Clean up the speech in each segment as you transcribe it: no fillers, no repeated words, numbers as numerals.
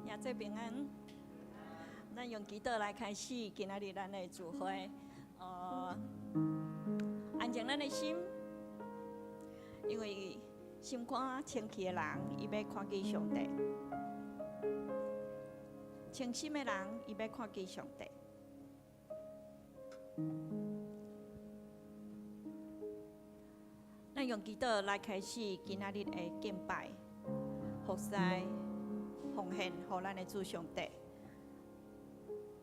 兄姊平安，咱用祈禱來開始今仔日咱的聚會。安靜咱的心，因為心肝清氣的人，伊欲看見上帝；清心的人，伊欲看見上帝。咱用祈禱來開始今仔日的敬拜、服侍、奉獻，予咱的主上帝。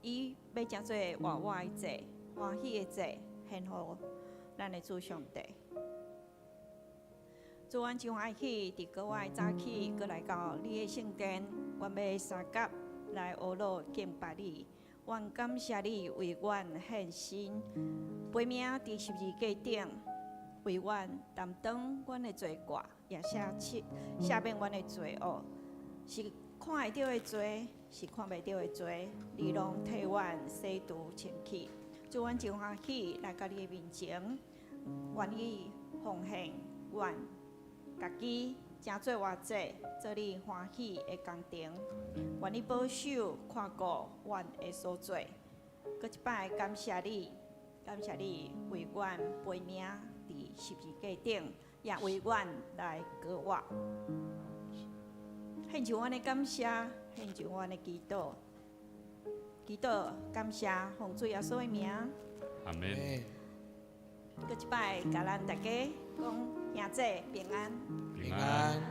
伊欲成做活活的祭、歡喜的祭，獻予咱的主上帝。主，阮真歡喜，佇閣外早起，閣來到你的聖殿，阮欲相佮來呵咾敬拜你。阮感謝你為阮獻身，背命佇十字架頂，為阮擔當阮的罪過，也赦免阮的罪惡，是看會著的罪，是看袂著的罪，你攏替阮洗除清氣。主，阮真歡喜來到你的面前，願意奉獻阮家己，成做活祭，做你歡喜的工程。願你保守看顧阮的所做。閣一擺感謝你，感謝你為阮背命佇十字架頂，也為阮來膏活。獻上阮的感謝，獻上阮的祈禱，祈禱感謝奉主耶穌的名。阿門。閣一擺，共咱大家講兄姊平安。平安。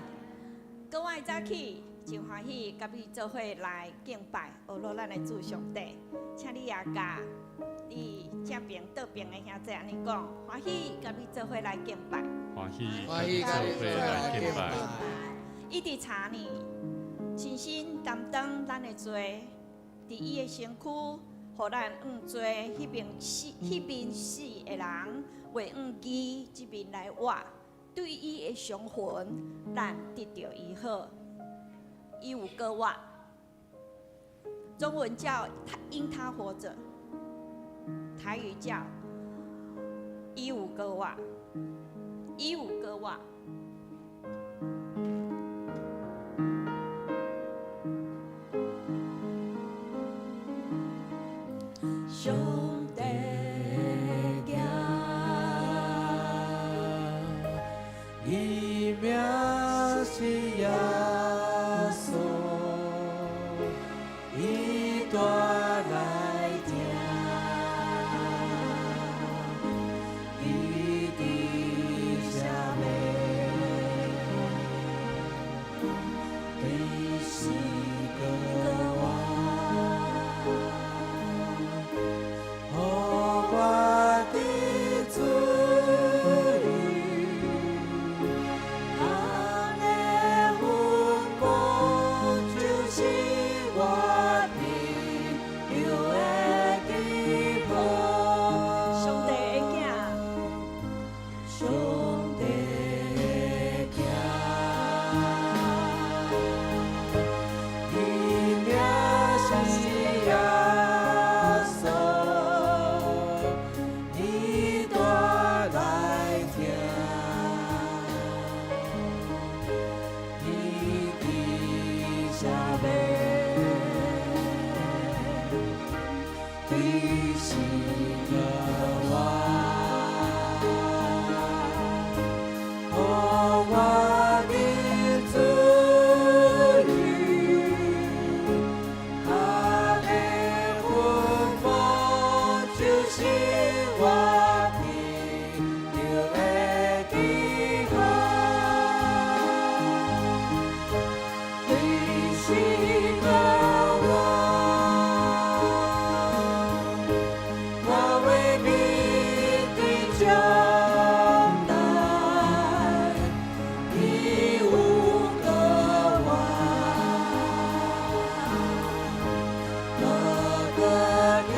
閣外早起，真歡喜，佮你做伙來敬拜，呵咾咱的主上帝。請你也共你正爿倒爿的兄姊按呢講，歡喜佮你做伙來敬拜。歡喜佮你做伙來敬拜。伊佇柴呢，親身擔當咱的罪，佇伊的身軀，予咱向罪彼邊死的人，會向義這邊來活。對伊的傷痕，咱得著醫好。伊有膏活，中文叫他因他活著，台語叫伊有膏活，伊有膏活。上帝行，伊名是耶穌，伊帶來疼，伊佇啥物？對死過活，予對是個我，予我的自由，他的吩咐就是我得著的記號，對是個我，我會面對將來，伊有個我，無閣驚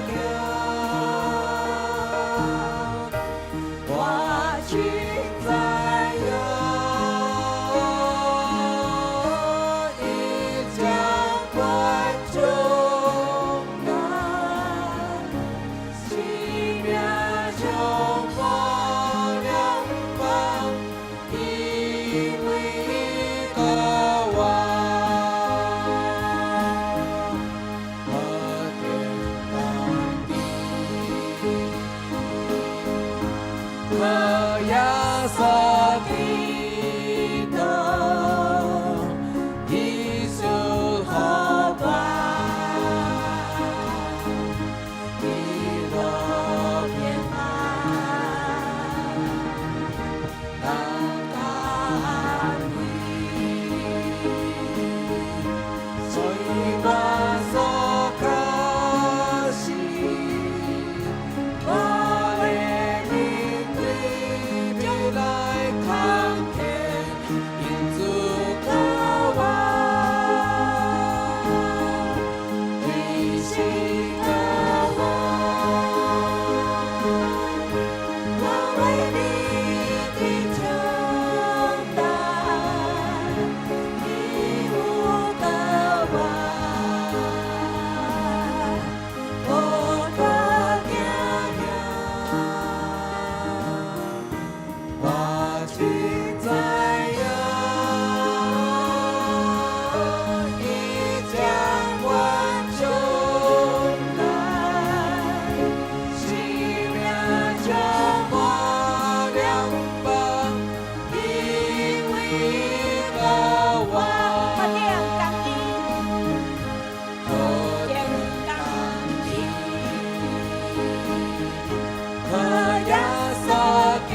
驚，我真知影，伊掌管將來，生命充滿良方，因為伊顧我。何天當地，和耶穌基督，伊賜予我，喜樂平安，感安慰，所以我所確信，我會面對未來坎坷，因主顧我，隨時顧我，我會面對將來，伊有顧我，無閣驚驚，我真知影，伊掌管將來，生命充滿良方，因為顧我。何等感恩，何何等感恩，和耶穌基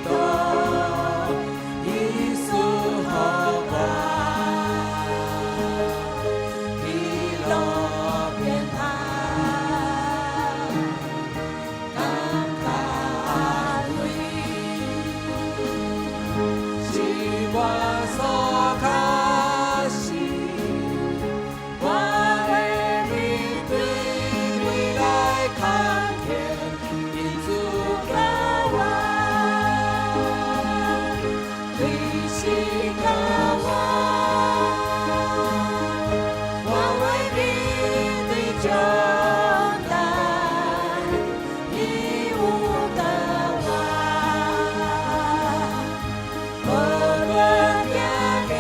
督，伊賜予我，喜樂平安，感安慰，是我所確信，我會面對未來坎坷，因主顧我，隨時顧我，我會面對將來，伊有顧我，無閣驚驚，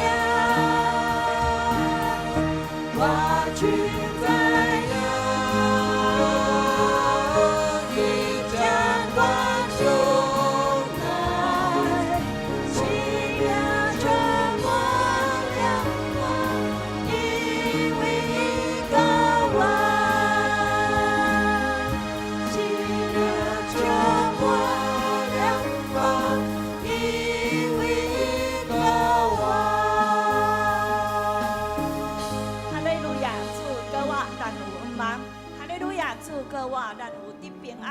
我真知影，伊掌管將來，生命充滿良方，因為伊顧我，生命充滿良方，因為伊顧我。哈利路亞，主顧我，咱有向望。哈利路亞，主顧我，咱有得平安。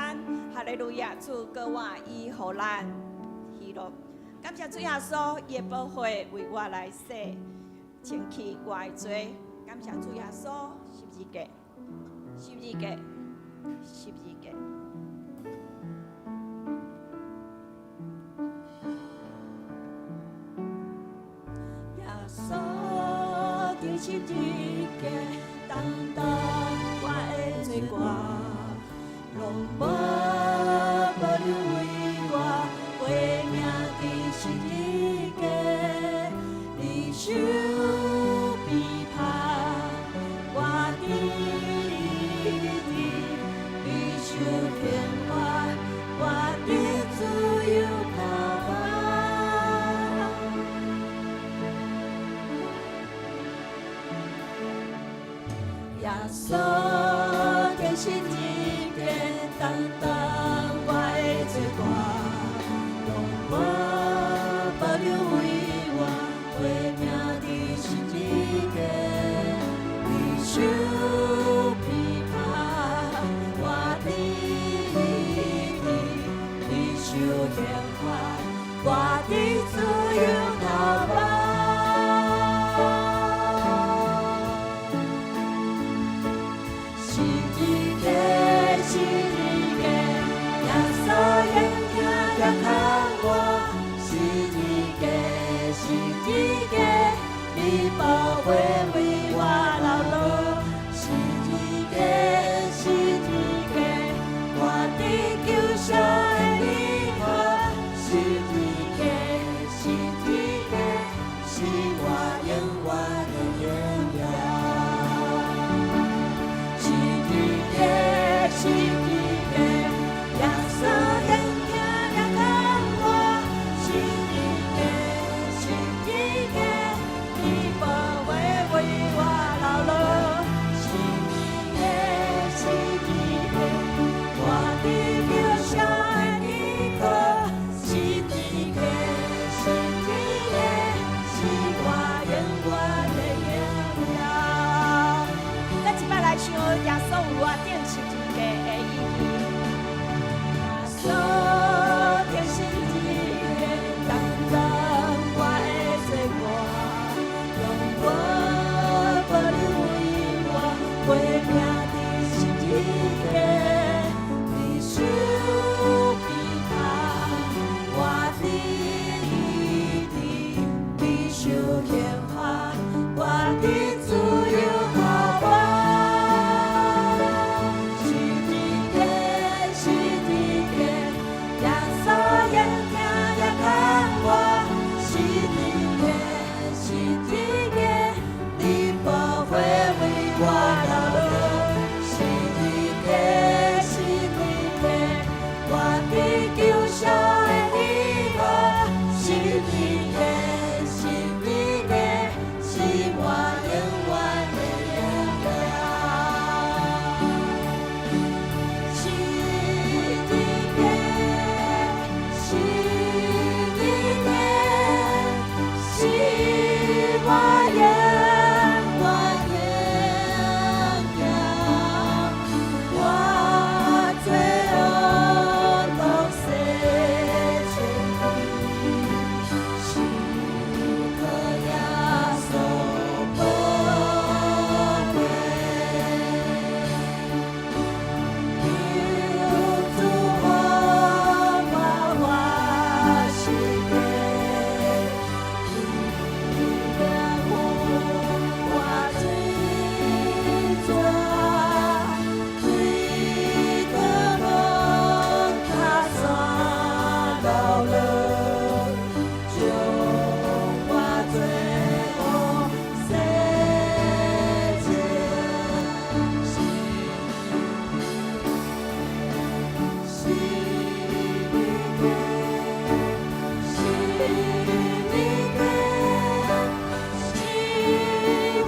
哈利路亞，主顧我，伊予咱喜樂。感謝主耶穌，伊的寶血為我來洗，清去我的罪。感謝主耶穌，十字架，十字架，十字架。耶穌釘十字架，擔當我的罪過，攏無保留為我背命釘十字架，你受逼迫，我伫你受刑罚，我得自由逃亡。耶稣钉十字架，担当我的罪过，用我保留为我挂名伫十字架，你受批判，我得医治，你受刑罚，我得自由逃亡。十字架，十字架，耶稣用疼来牵我。十字架，十字架，你宝血为我流落。十字架，十字架，我得救赎的依靠。十字架，十字架，是我永远的荣耀。十字架，十字架，耶稣用疼来牵我。十字架，十字架，你宝血为我流落。十字架，十字架，我得救赎的依靠。十字架，十字架，是我永远的荣耀。咱这摆来唱耶稣有我钉十字架的意义。耶稣钉十字架，担当我的罪过，用我保留为我挂名伫十字架，你受批判，我得医治，你受刑罚，我得自由逃亡。十字架，十字架，耶稣用疼来牵我。十字架，十字架，你宝血为我流落。十字架，十字架，我得救赎的依靠。十字架，十字架，是我永远的荣耀。十字架，十字架，是我永远的荣耀。我罪恶拢洗清，是靠耶稣宝血。求主予我活是地，伊予我水泉，对各无他山流落，将我罪恶洗净。十字架，十字架，是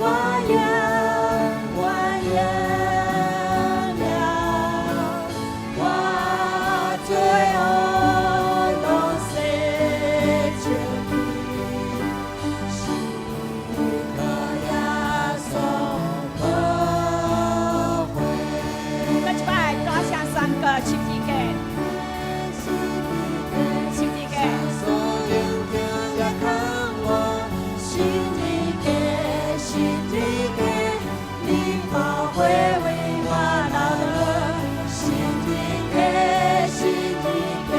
我永远荣耀。我罪恶拢洗清去，是靠耶稣宝血。咱这摆大声宣告十字架，十字架。耶稣用疼来牵我，十字架，十字架，你宝血为我流落。十字架，十字架，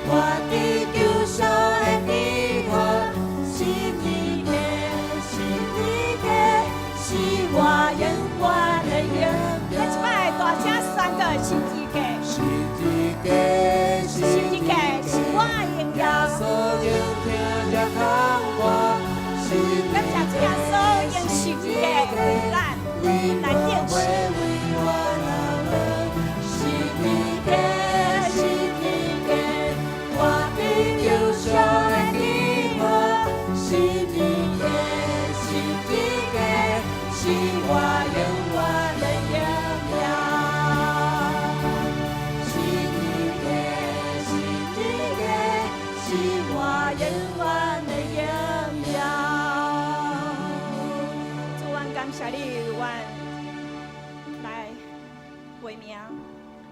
我得救赎的依靠。十字架，十字架，是我永远的荣耀。咱这摆大声宣告十字架，十字架，十字架是我的荣耶耀。稣用疼来牵我，十感谢主耶稣用十字架为咱来钉死。为我流落，十字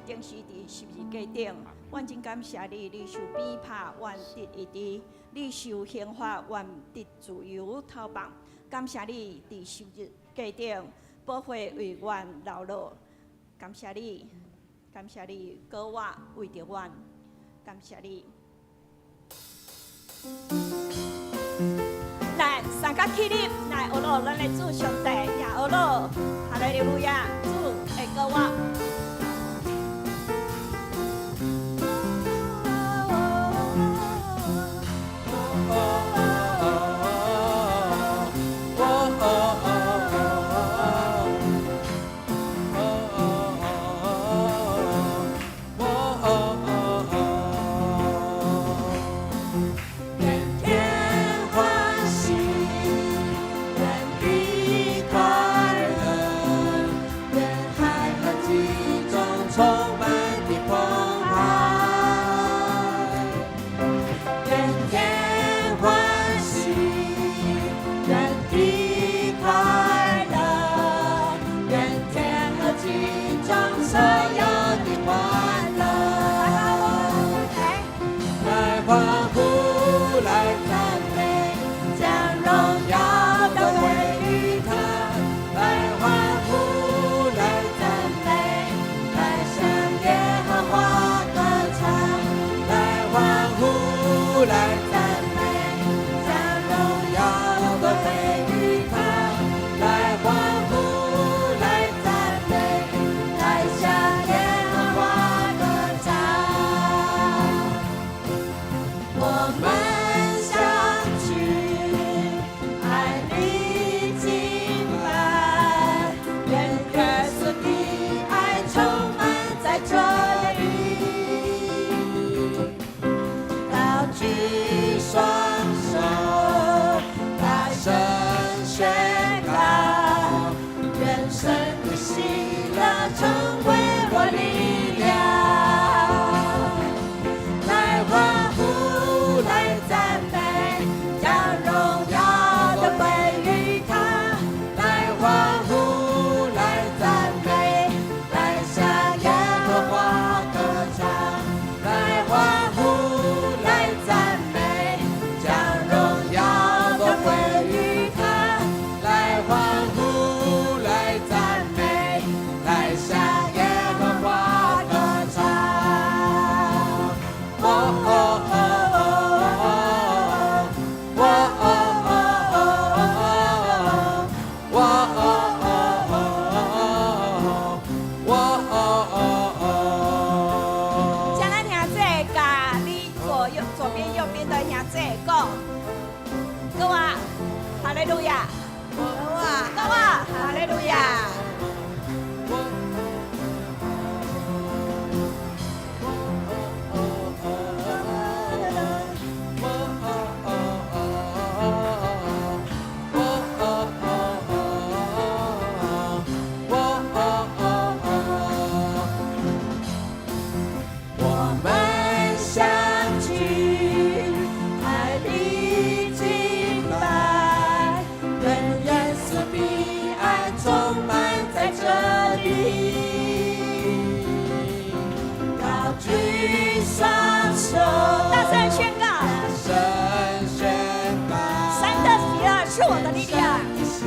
釘死佇十字架頂。阮真感謝你，你受逼迫，阮得醫治；你受刑罰，阮得自由透放。感謝你佇十字架頂，寶血為阮流落。感謝你，感謝你，膏我為著阮，感謝你。來，三甲起立，來，學樂，咱的主上帝，也學樂，哈利路亞，主會膏我。願天歡喜，願地快樂，願海和其中充滿的澎湃。願天歡喜，願地快樂，願天和其中所有的歡樂。來歡呼，來讚美，將榮耀都歸於他。來歡呼，來讚美，來向耶和華歌唱。來歡呼，來讚美，將榮耀都歸於他。來歡呼，來讚美，來向耶和華歌唱。我們相聚，愛你敬拜，願耶穌的愛充滿在這裡。高舉雙手，大聲宣告，願神的喜樂成為我力量。來歡呼，來讚美，將榮耀都歸於他。來歡呼，來讚美，來向耶和華歌唱。來歡呼，來讚美，將榮耀都歸於他。來歡呼，來讚美，來向耶和華歌唱。哦哦哦哦哦哦哦哦哦哦哦。請咱兄弟共你左右左邊右邊的兄弟講，各位，哈利路亞，各位，哈利路亞。我們相聚，愛裡敬拜，願耶穌的愛充滿在這裡。高舉雙手，大聲宣告，大聲宣告，神的喜樂是我的力量。神的喜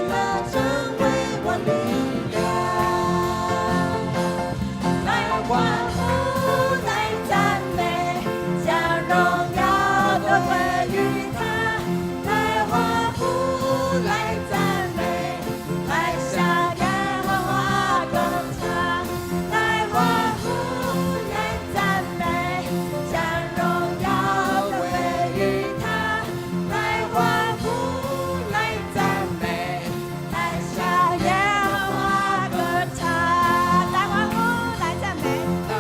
樂成為我力量。來歡呼，來讚美，將榮耀都歸於他。來歡呼，來讚美，來向耶和華歌唱。來歡呼，來讚美，將榮耀都歸於他。來歡呼，來讚美，來向耶和華歌唱。來歡呼，來讚美。來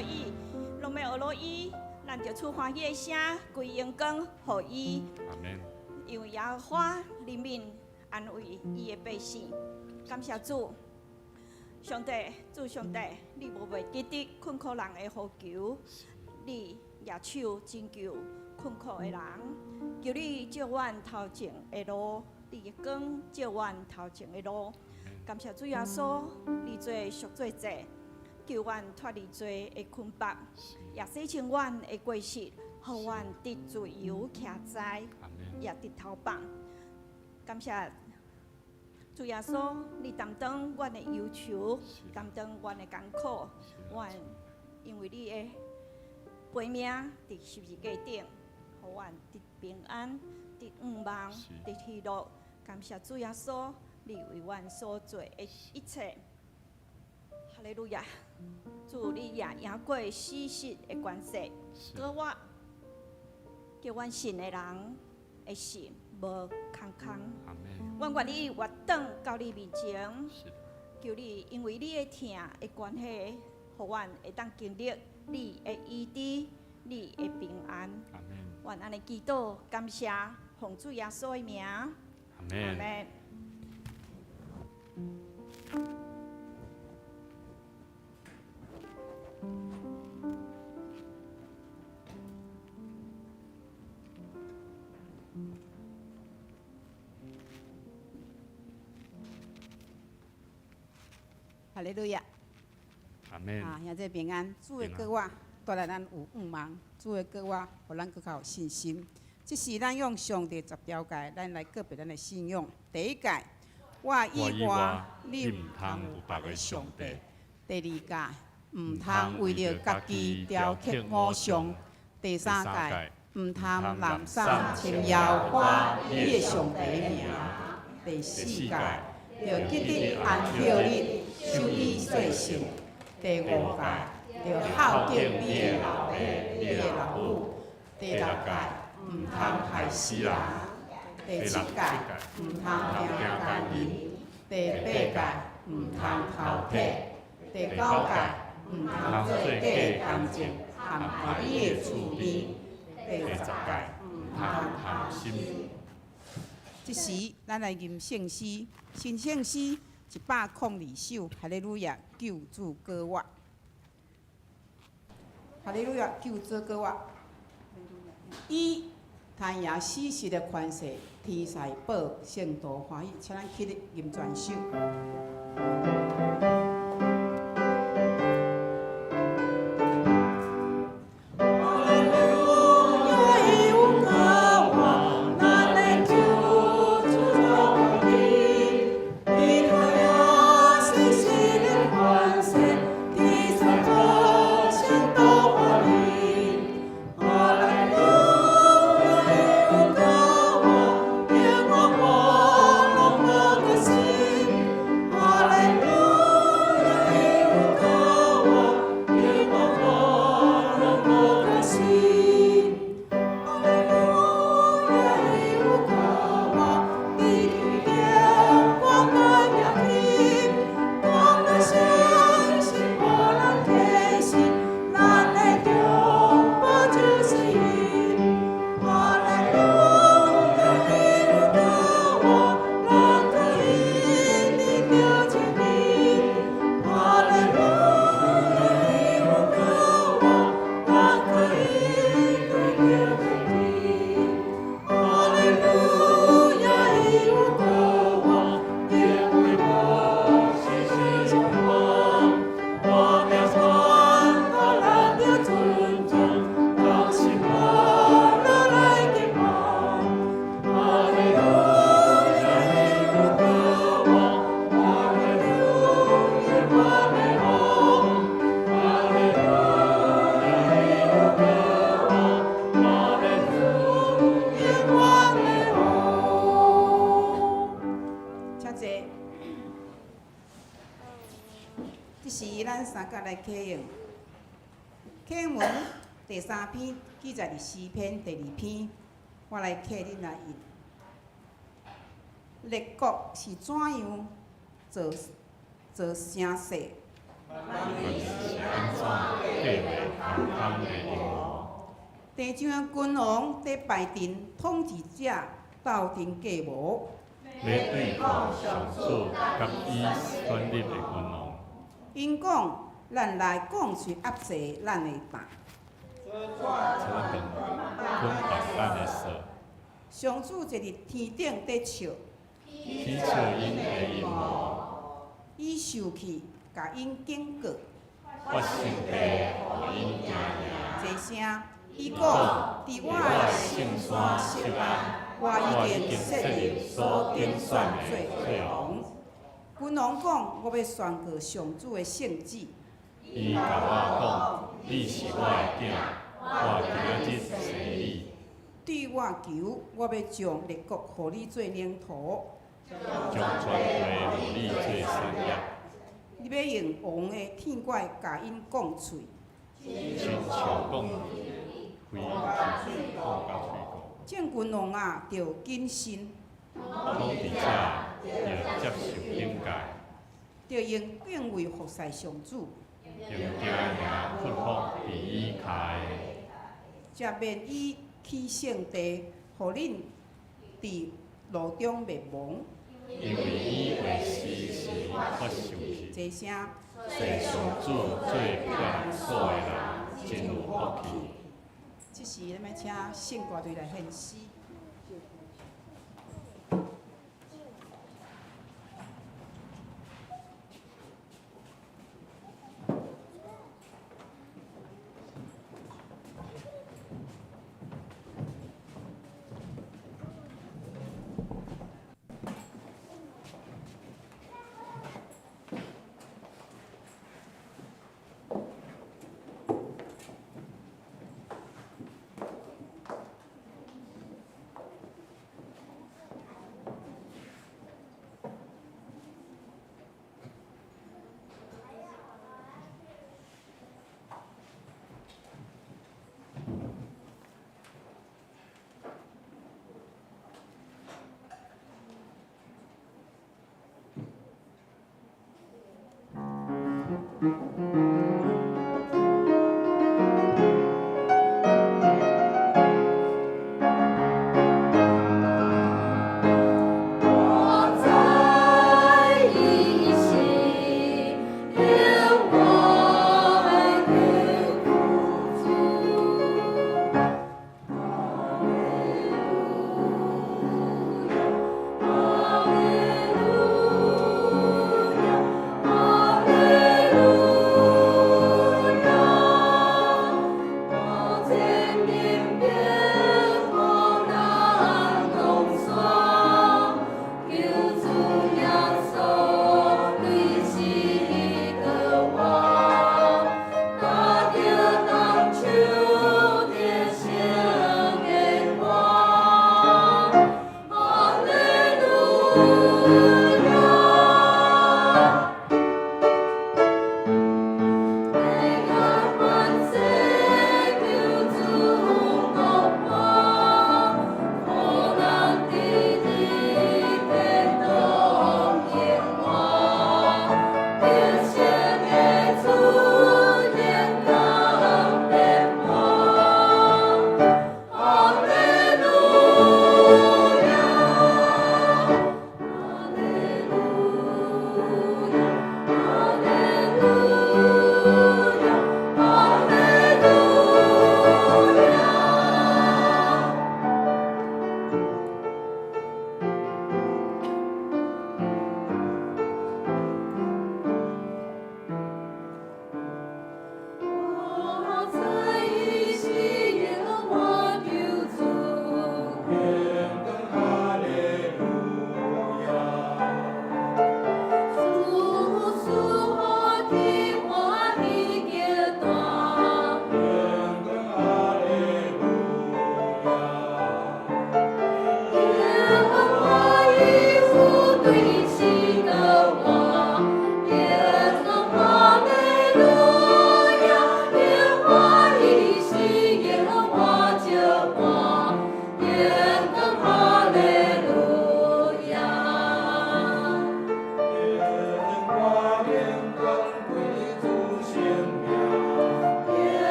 予伊，攏欲學落伊，咱就出歡喜的聲，歸榮光予伊。阿門。因為耶和華憐憫安慰伊的百姓，感謝主，上帝，主上帝，你無袂記得困苦人的呼求，你舉手拯救困苦的人，求你照阮頭前的路，你的光照阮頭前的路。感謝主耶穌，你做贖罪祭，救阮脫離罪的捆綁，也洗清阮的過失，予阮得自由徛在，也得頭放。感謝主耶穌，你擔當阮的憂愁，擔當阮的艱苦，阮因為你的悲命佇十字架頂，予阮得平安、得向望、得喜樂。感謝主耶穌，你為阮所做的一切。哈利路亞！主，你也贏過死實的權勢，閣我叫阮信的人的心無空空。阮願意活轉到你面前，求你因為你的疼的關係，予阮會當經歷你的醫治、你的平安。阮按呢祈禱，感謝奉主耶穌的名。阿門。哈利路亞。阿門。啊，兄弟平安，主的過活帶來咱有向望，主的過活予咱閣較有信心。這是咱用上帝十條誡，咱來告白咱的信仰。第一誡，我以外，你毋通有別个上帝。第二誡，毋通為著家己雕刻偶像。第三誡，毋通濫賞稱耶和華你的上帝的名。第四誡，著記得安息日，守伊做聖。第五誡，著孝敬你的老爸、你的老母。第六誡，毋通害死人。第七誡，毋通行姦淫。第八誡，毋通偷竊。第九誡，毋通做假見證，陷害你的厝邊。第十誡，毋通貪心。這時，咱來吟聖詩，新聖詩102首，哈利路亞，救主過活。哈利路亞，救主過活。以彈牙死實的權勢，天使報聖徒歡喜，請咱起立吟全首。請坐。這時咱三甲來啟用啟文第三篇記載佇詩篇第二篇，我來啟恁來印。列國是怎樣造造聲勢，阮是按怎計畫空空的陰謀？地上的君王佇排陣，統治者鬥陣計謀，欲對抗上主佮伊選立的君王。𪜶講：咱來降喙壓制咱的擔，切斷捆綁咱的索。上主坐佇天頂佇笑，恥笑𪜶的陰謀。伊受氣，共𪜶警告。發生氣，予𪜶驚嚇。齊聲，伊講：佇我的聖山錫安，我已經設立所揀選的做王。君王講：我欲宣告上主的聖旨。伊共我講：你是我的囝，我今仔日生你。對我求，我欲將列國予你做領土，將全地予你做產業。你欲用王的鐵拐共𪜶摃喙，親像摃開喙摃甲喙鼓。眾君王啊，著謹慎，統治者著接受警戒，著用敬畏服侍上主，用驚嚇屈服佇伊跤下。才免伊去聖地，予恁佇路中滅亡。因為伊話時時發受氣，齊聲，做上主做撇所的人真有福氣。這時，咱欲請聖歌隊來獻詩。我在一心，愿我们的苦楚。哈利路亚，哈利路亚，哈利路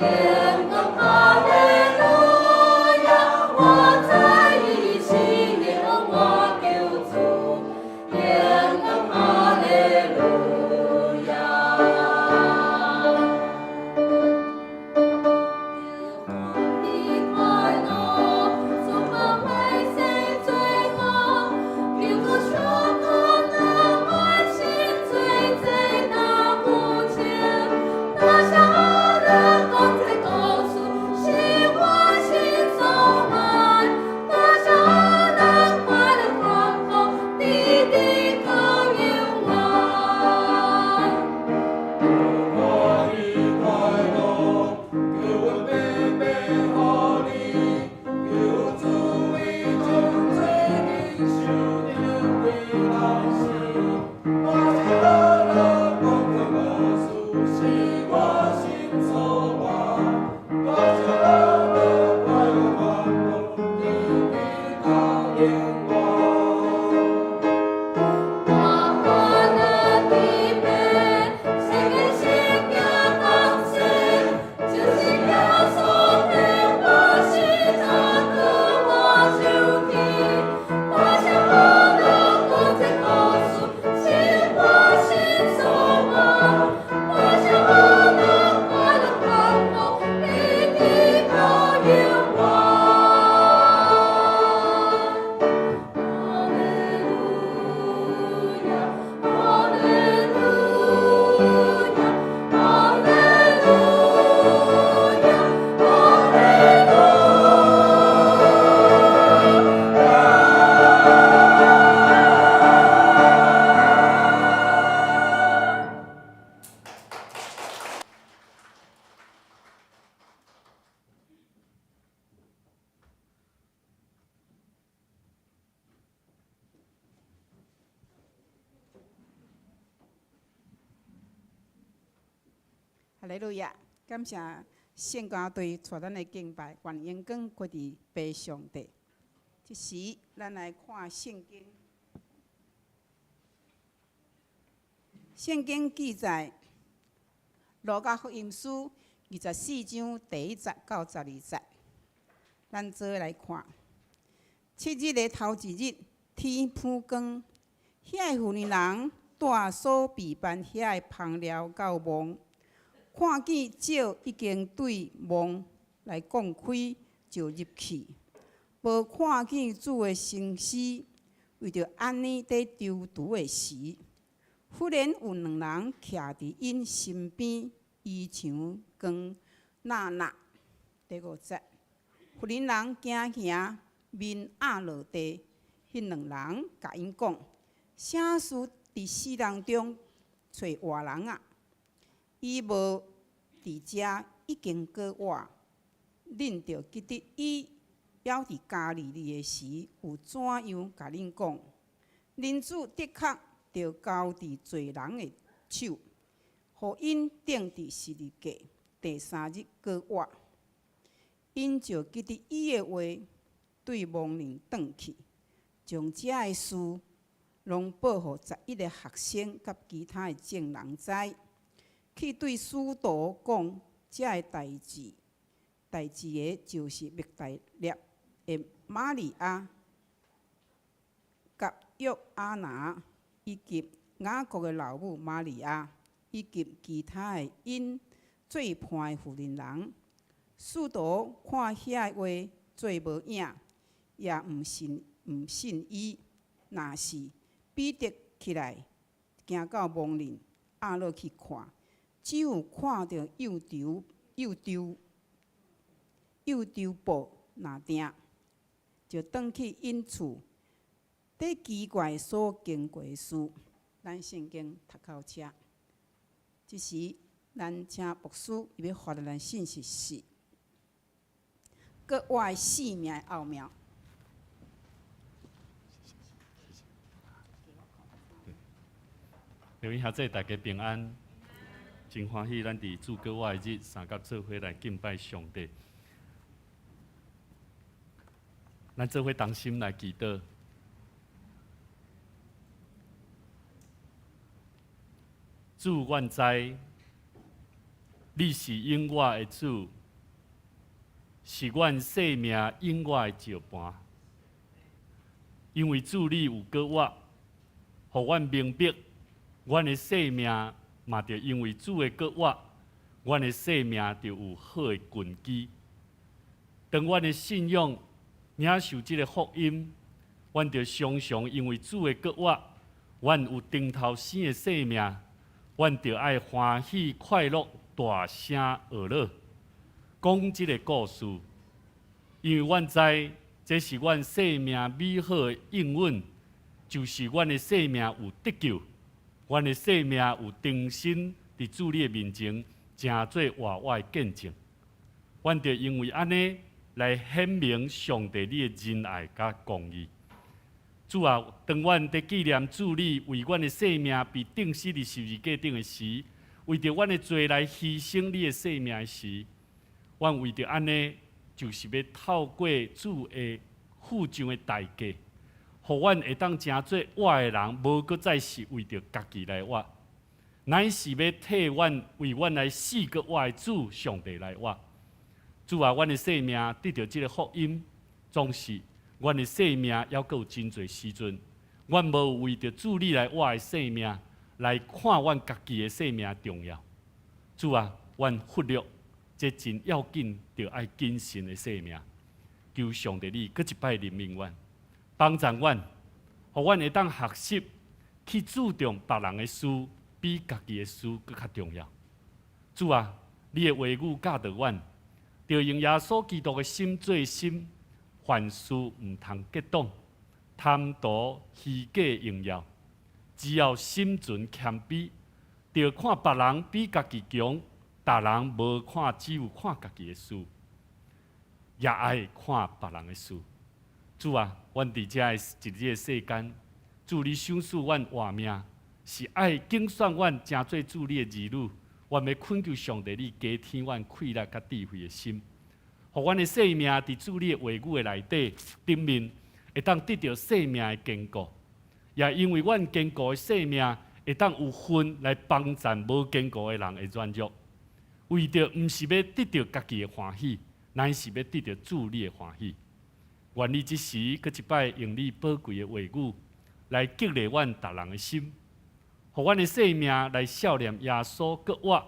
天光哈利路亞，我知伊是永我救主，天光哈利路亞。著歡喜快樂，主寶血洗罪惡，救苦受苦難，萬心罪罪大無窮。大聲阿樂講這故事，是我心所愛。大聲阿樂快樂歡呼，直直到永遠。歡喜快樂，救恩白白予你，救主為眾罪人受定為人死。大聲阿樂講這故事，是我心所盼。大聲阿樂快樂歡呼，直直到永遠。我歡樂的美，聖經聖經講說，就是耶穌替我死，才得我受氣。大聲阿樂講這故事，是我心所盼。大聲阿樂快樂歡呼，直直到永遠。哈利路亞，哈利路亞，哈利路亞，哈利路亞。哈利路亞！感謝聖歌隊帶咱來敬拜，願榮光歸佇父上帝。這時，咱來看聖經。聖經記載，路加福音書24章第一節到12節，咱做伙來看。七日的頭一日，天晡光，遐个婦人帶所備辦遐个香料到墓，看見石已經對墓來摃開，就入去，無看見主的身屍。為著按呢佇躊躇的時，忽然有兩人徛佇𪜶身邊，衣裳光那那。第五節，婦人驚嚇，面壓落地。彼兩人共𪜶講：啥事佇死人中揣活人啊？伊無佇遮，已經過活。恁著記得伊猶佇加利利的時，有怎樣共恁講？恁主的確著交佇罪人的手，予𪜶釘佇十字架，第三日過活。𪜶就記得伊的話，對墓裡轉去，將這个事攏報予11个學生佮其他的眾人知，去對使徒講這个代誌。代誌的就是抹大拉的瑪利亞、佮約阿拿，以及雅各的老母瑪利亞，以及其他的𪜶做伴的婦人人。使徒看遐個話做無影，也毋信毋信伊。若是彼得起來，行到墓裡，壓落去看，只有看著幼櫥幼櫥幼櫥布若定，就轉去𪜶厝，佇奇怪所經過的事。咱聖經讀到遮，這時咱請牧師伊欲發予咱信息是，閣活的生命的奧妙。各位兄弟，大家平安，真歡喜咱佇主閣活的日三佮做伙來敬拜上帝。咱做伙同心來祈禱。主，阮知你是永活的主，是阮生命永活的石磐。因為主你有閣活，予阮明白，阮的生命嘛著因為主的閣活，阮的生命就有好的根基。當阮的信仰領受這个福音，阮就常常因為主的閣活，阮有重頭生的生命，阮就愛歡喜快樂，大聲呵咾，講這个故事，因為阮知這是阮生命美好的應允，就是阮的生命有得救，阮的生命有重新佇主你的面前，成做活活的見證。阮就因為按呢來顯明上帝你的仁愛佮公義。主啊，當阮佇紀念主你為阮的生命被釘死佇十字架頂的時，為著阮的罪來犧牲你的生命的時，阮為著按呢，就是欲透過主的付上的代價，予阮會當成做活的人，無閣再是為著家己來活，乃是欲替阮為阮來死閣活的主上帝來活。主啊，阮的生命得著這个福音，總是阮的生命猶閣有真濟時陣，阮無為著主你來活的生命來看阮家己的生命重要。主啊，阮忽略這真要緊，著愛謹慎的生命。求上帝你閣一擺憐憫阮，幫助阮，予阮會當學習去注重別人的事，比家己的事閣較重要。主啊，你的話語教導阮，著用耶穌基督的心做心，凡事毋通結黨，貪圖虛假榮耀，只要心存謙卑，著看別人比家己強，逐人無看只有看家己的事，也愛看別人的事。主啊，阮佇遮的一日的世間，主你賞賜阮活命，是愛揀選阮成做主你的兒女。阮欲懇求上帝，你加添阮氣力佮智慧的心，予阮的生命佇主你的話語的內底頂面，會當得著生命的堅固。也因為阮堅固的生命，會當有份來幫贊無堅固的人的軟弱。為著毋是欲得著家己的歡喜，乃是欲得著主你的歡喜。願你這時閣一擺用你寶貴的話語來激勵阮逐人的心，予阮的生命來數念耶穌閣活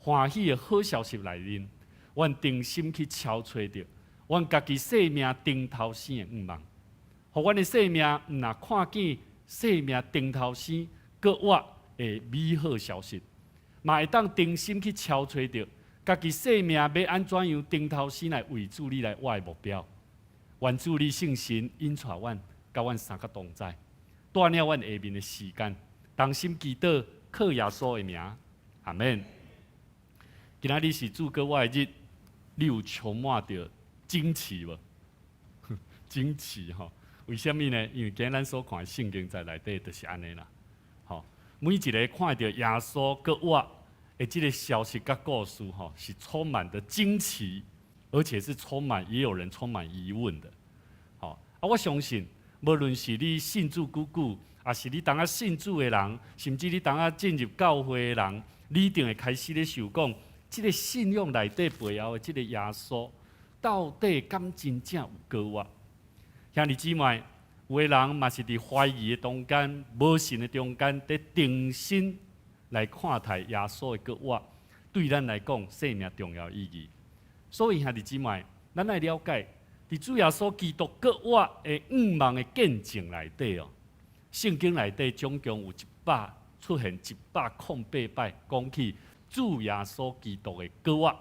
歡喜的好消息內面，阮定心去敲揣著阮家己生命重頭生的願望，予阮的生命毋若看見生命重頭生閣活的美好消息，嘛會當定心去敲揣著家己生命欲按怎樣重頭生來為主你來活的目標。願主你聖神引帶阮，佮阮三個同在，帶領阮下面的時間，同心祈禱，靠耶穌的名，阿們。今仔日是主閣活的日，你有充滿著驚奇無？驚奇吼？為啥物呢？因為今日咱所看的聖經在內底就是按呢啦。吼，每一个看著耶穌閣活的這个消息佮故事吼，是充滿著驚奇，而且是充滿，也有人充滿疑問的。吼，啊，我相信，無論是你信主久久，抑是你當仔信主的人，甚至你當仔進入教會的人，你一定會開始咧想講，這个信仰內底背後的這个耶穌，到底敢真正有閣活？兄弟姊妹，有的人嘛是佇懷疑的中間、無信的中間，佇重新來看待耶穌的復活，對咱來講生命重要意義。所以兄弟姊妹，咱愛了解，佇主耶穌基督復活的願望的見證內底哦，聖經內底總共有一百出現108擺講起主耶穌基督的復活。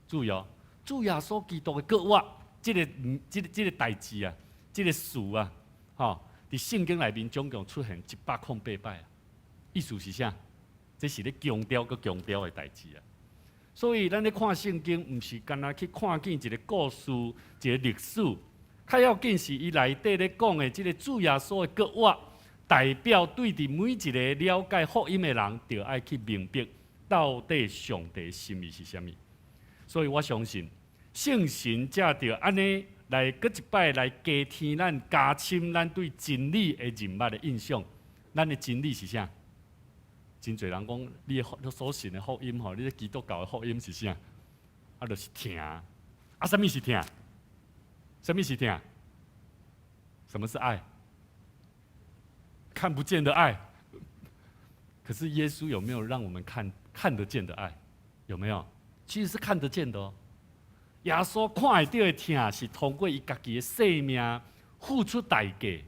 注意哦，主耶穌基督的復活，這个代誌啊，這个詞啊，吼，佇聖經內面總共出現108擺啊。意思是啥？這是咧強調閣強調的代誌啊。所以咱咧看聖經，毋是干焦去看見一个故事、一个歷史，較要緊是伊內底咧講的這个主耶穌的復活，代表對佇每一个了解福音的人，著愛去明白到底上帝心意是啥物。所以我相信聖神藉著按呢來閣一擺來加添咱、加深咱對真理的認捌的印象。咱的真理是啥？真濟人講，你的所信的福音吼，你的基督教的福音是啥？啊，就是疼。啊，啥物是疼？啥物是疼？什麼是愛？看不見的愛。可是耶穌有沒有讓我們看得見的愛？有沒有？其實是看得見的哦。耶穌看會著的疼，是通過伊家己的生命付出代價，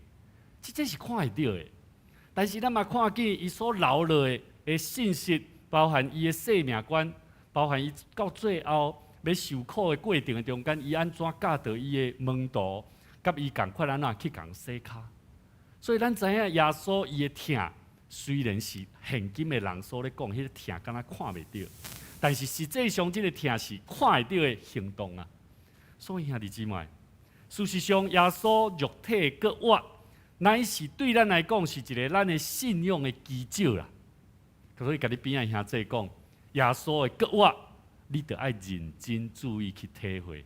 這是看會著的。但是咱嘛看見伊所留落的信息，包含伊的生命觀，包含伊到最後欲受苦的過程的中間，伊按怎教導伊的門徒，佮伊仝款按怎去共洗跤。所以咱知影耶穌伊的疼，雖然是現今的人所咧講，彼個疼敢若看袂著，但是實際上這個疼是看會著的行動啊。所以兄弟姊妹，事實上耶穌肉體復活，乃是對咱來講是一个咱的信仰的基石啦。所以，共你邊仔兄弟講，耶穌的復活，你著愛認真注意去體會。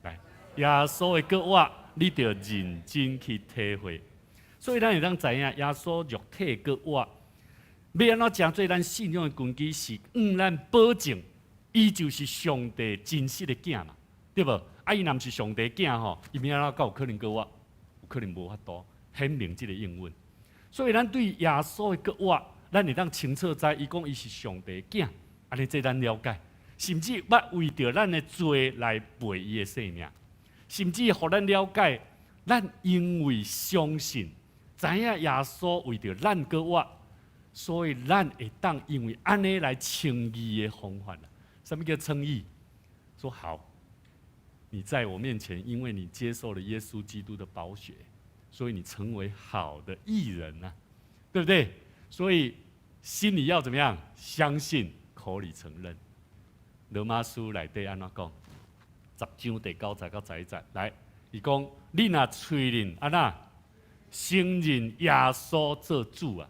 來，耶穌的復活，你著認真去體會。所以，咱會當知影耶穌肉體復活，欲按怎成做咱信仰的根基，是向咱保證，伊就是上帝真實的囝嘛，對無？啊，伊若毋是上帝囝吼，伊欲按怎閣有可能復活？有可能無法度顯明這个應允。所以，咱對耶穌的復活，咱會當清楚知，伊講伊是上帝囝，按呢這咱了解，甚至捌為著咱的罪來賠伊的性命，甚至予咱了解，咱因為相信，知影耶穌為著咱復活，所以咱會當因為按呢來稱義的方法啦。啥物叫稱義？說好，你在我面前，因為你接受了耶穌基督的寶血，所以你成為好的義人啊，對不對？所以心裡要怎麼樣？相信，口裡承認。羅馬書內底按怎講？10章第9節到11節，來，伊講：你若喙裡按怎承認耶穌做主啊？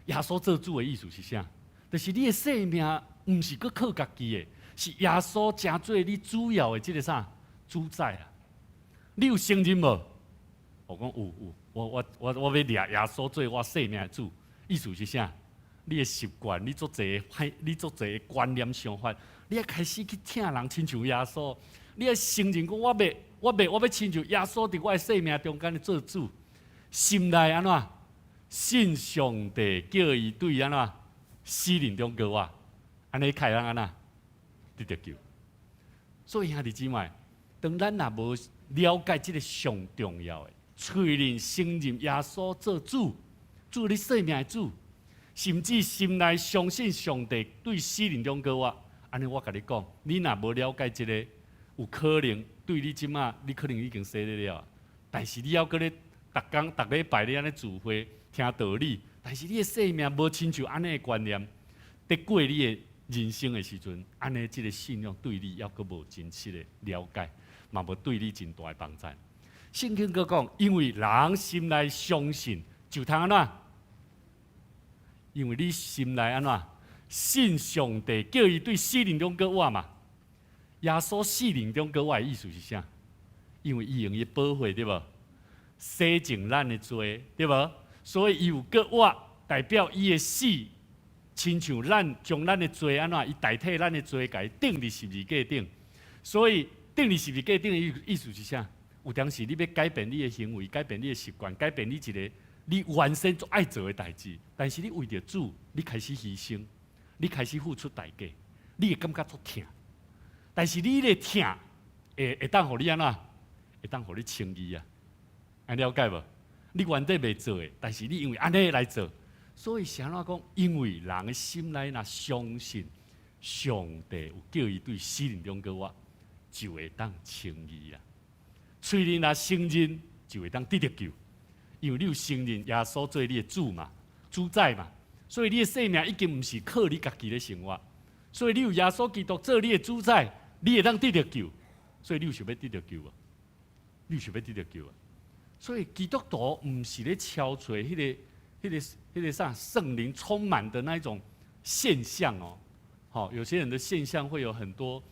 耶穌做主的意思是啥？就是你的生命毋是閣靠家己的，是耶穌成做你主要的這个啥主宰啊？你有承認無？我講有有，我欲掠耶穌做我生命的主，意思是啥？你的習慣，你足濟歹，你足濟觀念想法，你愛開始去疼人，親像耶穌。你愛承認講，我欲親像耶穌佇我的生命中間做主，心內按怎信上帝叫伊對按怎死人中復活，按呢會當按怎得著救。所以兄弟姊妹，當咱若無了解這个上重要的，喙裡承認耶穌做主，做你生命的主，甚至心內相信上帝對死人中復活，按呢我共你講，你若無了解這个，有可能對你這馬，你可能已經洗禮了，但是你猶閣咧逐工、逐禮拜咧按呢聚會聽道理，但是你的生命無親像按呢的觀念，佇過你的人生的時陣，按呢這个信仰對你猶閣無真實的了解，嘛無對你真大的幫助。聖經閣講，因為人心內相信，就通按怎？因為你心內按怎信上帝，叫伊對死人中復活嘛。耶穌死人中復活的意思是啥？因為伊用伊的寶血對無？洗淨咱的罪對無？所以伊有復活，代表伊的死，親像咱將咱的罪按怎？伊代替咱的罪，共伊釘佇十字架頂。所以釘佇十字架頂的意思是啥？有當時你欲改變你的行為，改變你的習慣，改變你一个你原先足愛做的代誌，但是你為著主，你開始犧牲，你開始付出代價，你會感覺足疼。但是你的疼會當予你按怎？會當予你稱義啊？按呢了解無？你原底袂做的，但是你因為按呢來做，所以是按怎講？因為人的心內若相信上帝有叫伊對死人中復活，就會當稱義啊。喙裡若承認，就會當得著救，因為你有承認耶穌做你的主嘛，主宰嘛，所以你的生命已經毋是靠你家己咧生活，所以你有耶穌基督做你的主宰，你會當得著救，所以你有想欲得著救無？你有想欲得著救啊？所以基督徒毋是咧超揣彼个啥聖靈充滿的那一種現象哦。好，有些人的現象會有很多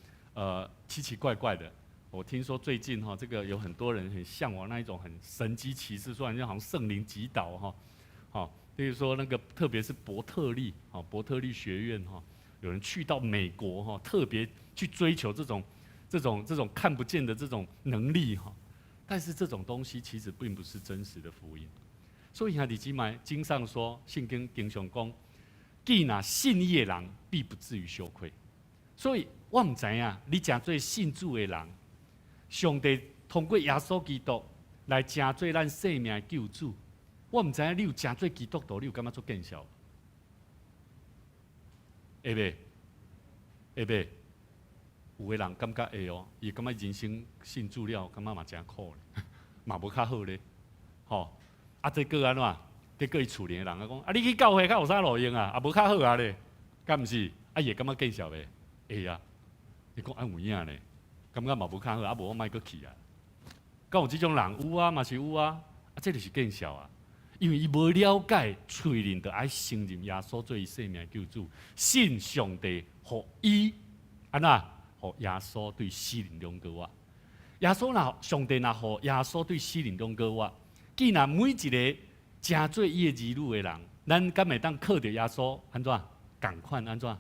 奇奇怪怪的。我聽說最近哈，這個有很多人很嚮往那一種很神蹟奇事，說好像聖靈擊倒哈，好，比如說那個特別是伯特利，伯特利學院哈，有人去到美國哈，特別去追求這種這種看不見的這種能力哈。但是這種東西其實並不是真實的福音。所以兄弟姊妹，經上說，聖經經常講，既若信伊的人，必不至於羞愧。所以我毋知影，你成做信主的人，上帝通過耶穌基督來成做咱生命的救主。我毋知影你有成做基督徒，你有感覺足見笑？會袂？會袂？有的人感覺會哦，伊感覺人生信主了，感覺嘛誠苦咧，嘛無較好咧，吼。啊，這閣按怎？這閣伊厝裡的人啊講，啊，你去教會較有啥路用啊？啊，無較好啊咧，敢毋是？啊，伊會感覺見笑袂？會啊。伊講啊有影咧，感覺嘛無較好，啊無我莫閣去啊。敢有這種人？有啊，嘛是有啊。啊，這就是見笑啊。因為伊無了解，喙認著愛承認耶穌做伊生命救主，信上帝予伊按怎？予耶穌對死人中復活。耶穌若上帝若予耶穌對死人中復活，既然每一個成做伊的兒女的人，咱敢會當靠著耶穌按怎？仝款按怎？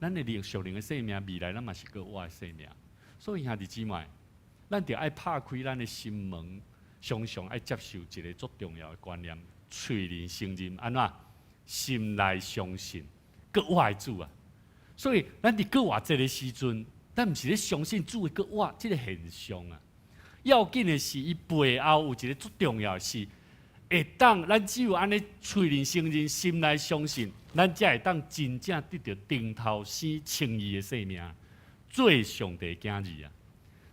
咱的靈屬靈的生命，未來咱嘛是閣活的生命。所以兄弟姊妹，咱著愛拍開咱的心門，常常愛接受一個足重要的觀念：喙認承認按怎？心內相信閣活的主啊！所以咱佇復活節的時陣，咱毋是咧相信主的復活這個現象啊。要緊的是，伊背後有一個足重要的是，會當咱只有按呢喙認承認，心內相信，咱才會當真正得著重頭生稱義的生命，做上帝囝兒啊！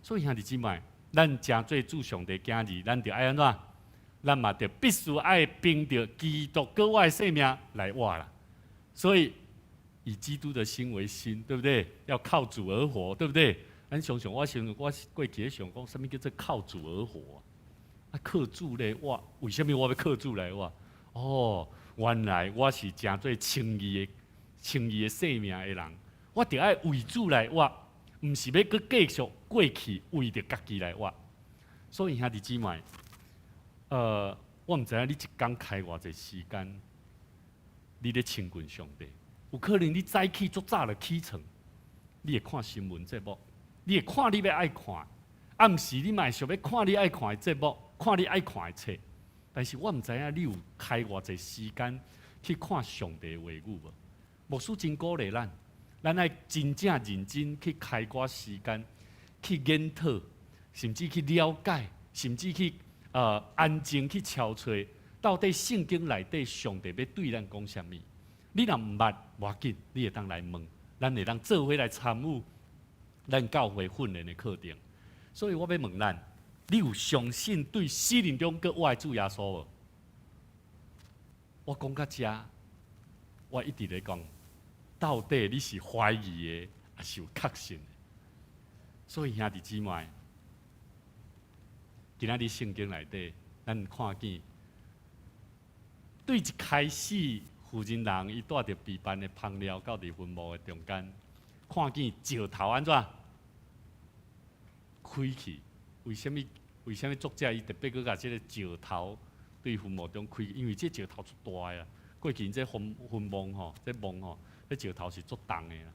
所以兄弟姊妹，咱成做主上帝囝兒，咱著愛按怎？咱嘛著必須愛憑著基督閣活的生命來活啦。所以以基督的心為心，對不對？要靠主而活，對不對？咱常常我想我過去咧想講，啥物叫做靠主而活啊？靠主來活，為啥物我欲靠主來活？哦，原來我是成做稱義的稱義的生命的人，我著愛為主來活，毋是欲閣繼續過去為著家己來活。所以兄弟姊妹，我毋知影你一工開偌濟時間，你咧親近上帝。有可能你早起足早就起床，你會看新聞節目，你會看你欲愛看，暗時你嘛會想欲看你愛看的節目，看你愛看的冊。但是我毋知影你有開偌濟時間去看上帝的話語無？牧師真鼓勵咱，咱愛真正認真去開寡時間去研討，甚至去了解，甚至去安靜去敲揣，到底聖經內底上帝欲對咱講啥物？你若毋捌，無要緊，你會當來問，咱會當做伙來參與咱教會訓練的課程。所以我欲問咱，你有相信對死人中閣活的主耶穌無？我講到遮，我一直咧講，到底你是懷疑的，抑是有確信的？所以兄弟姊妹，今仔日聖經內底，咱看見對一開始，婦人人伊帶著悲辦的香料到佇墳墓的中間，看見石頭按怎開去？為啥物？為啥物作者伊特別閣共這个石頭對墳墓中開？因為這石頭足大的啊！過去這墳墳墓吼，這墓吼，這石頭是足重的啦。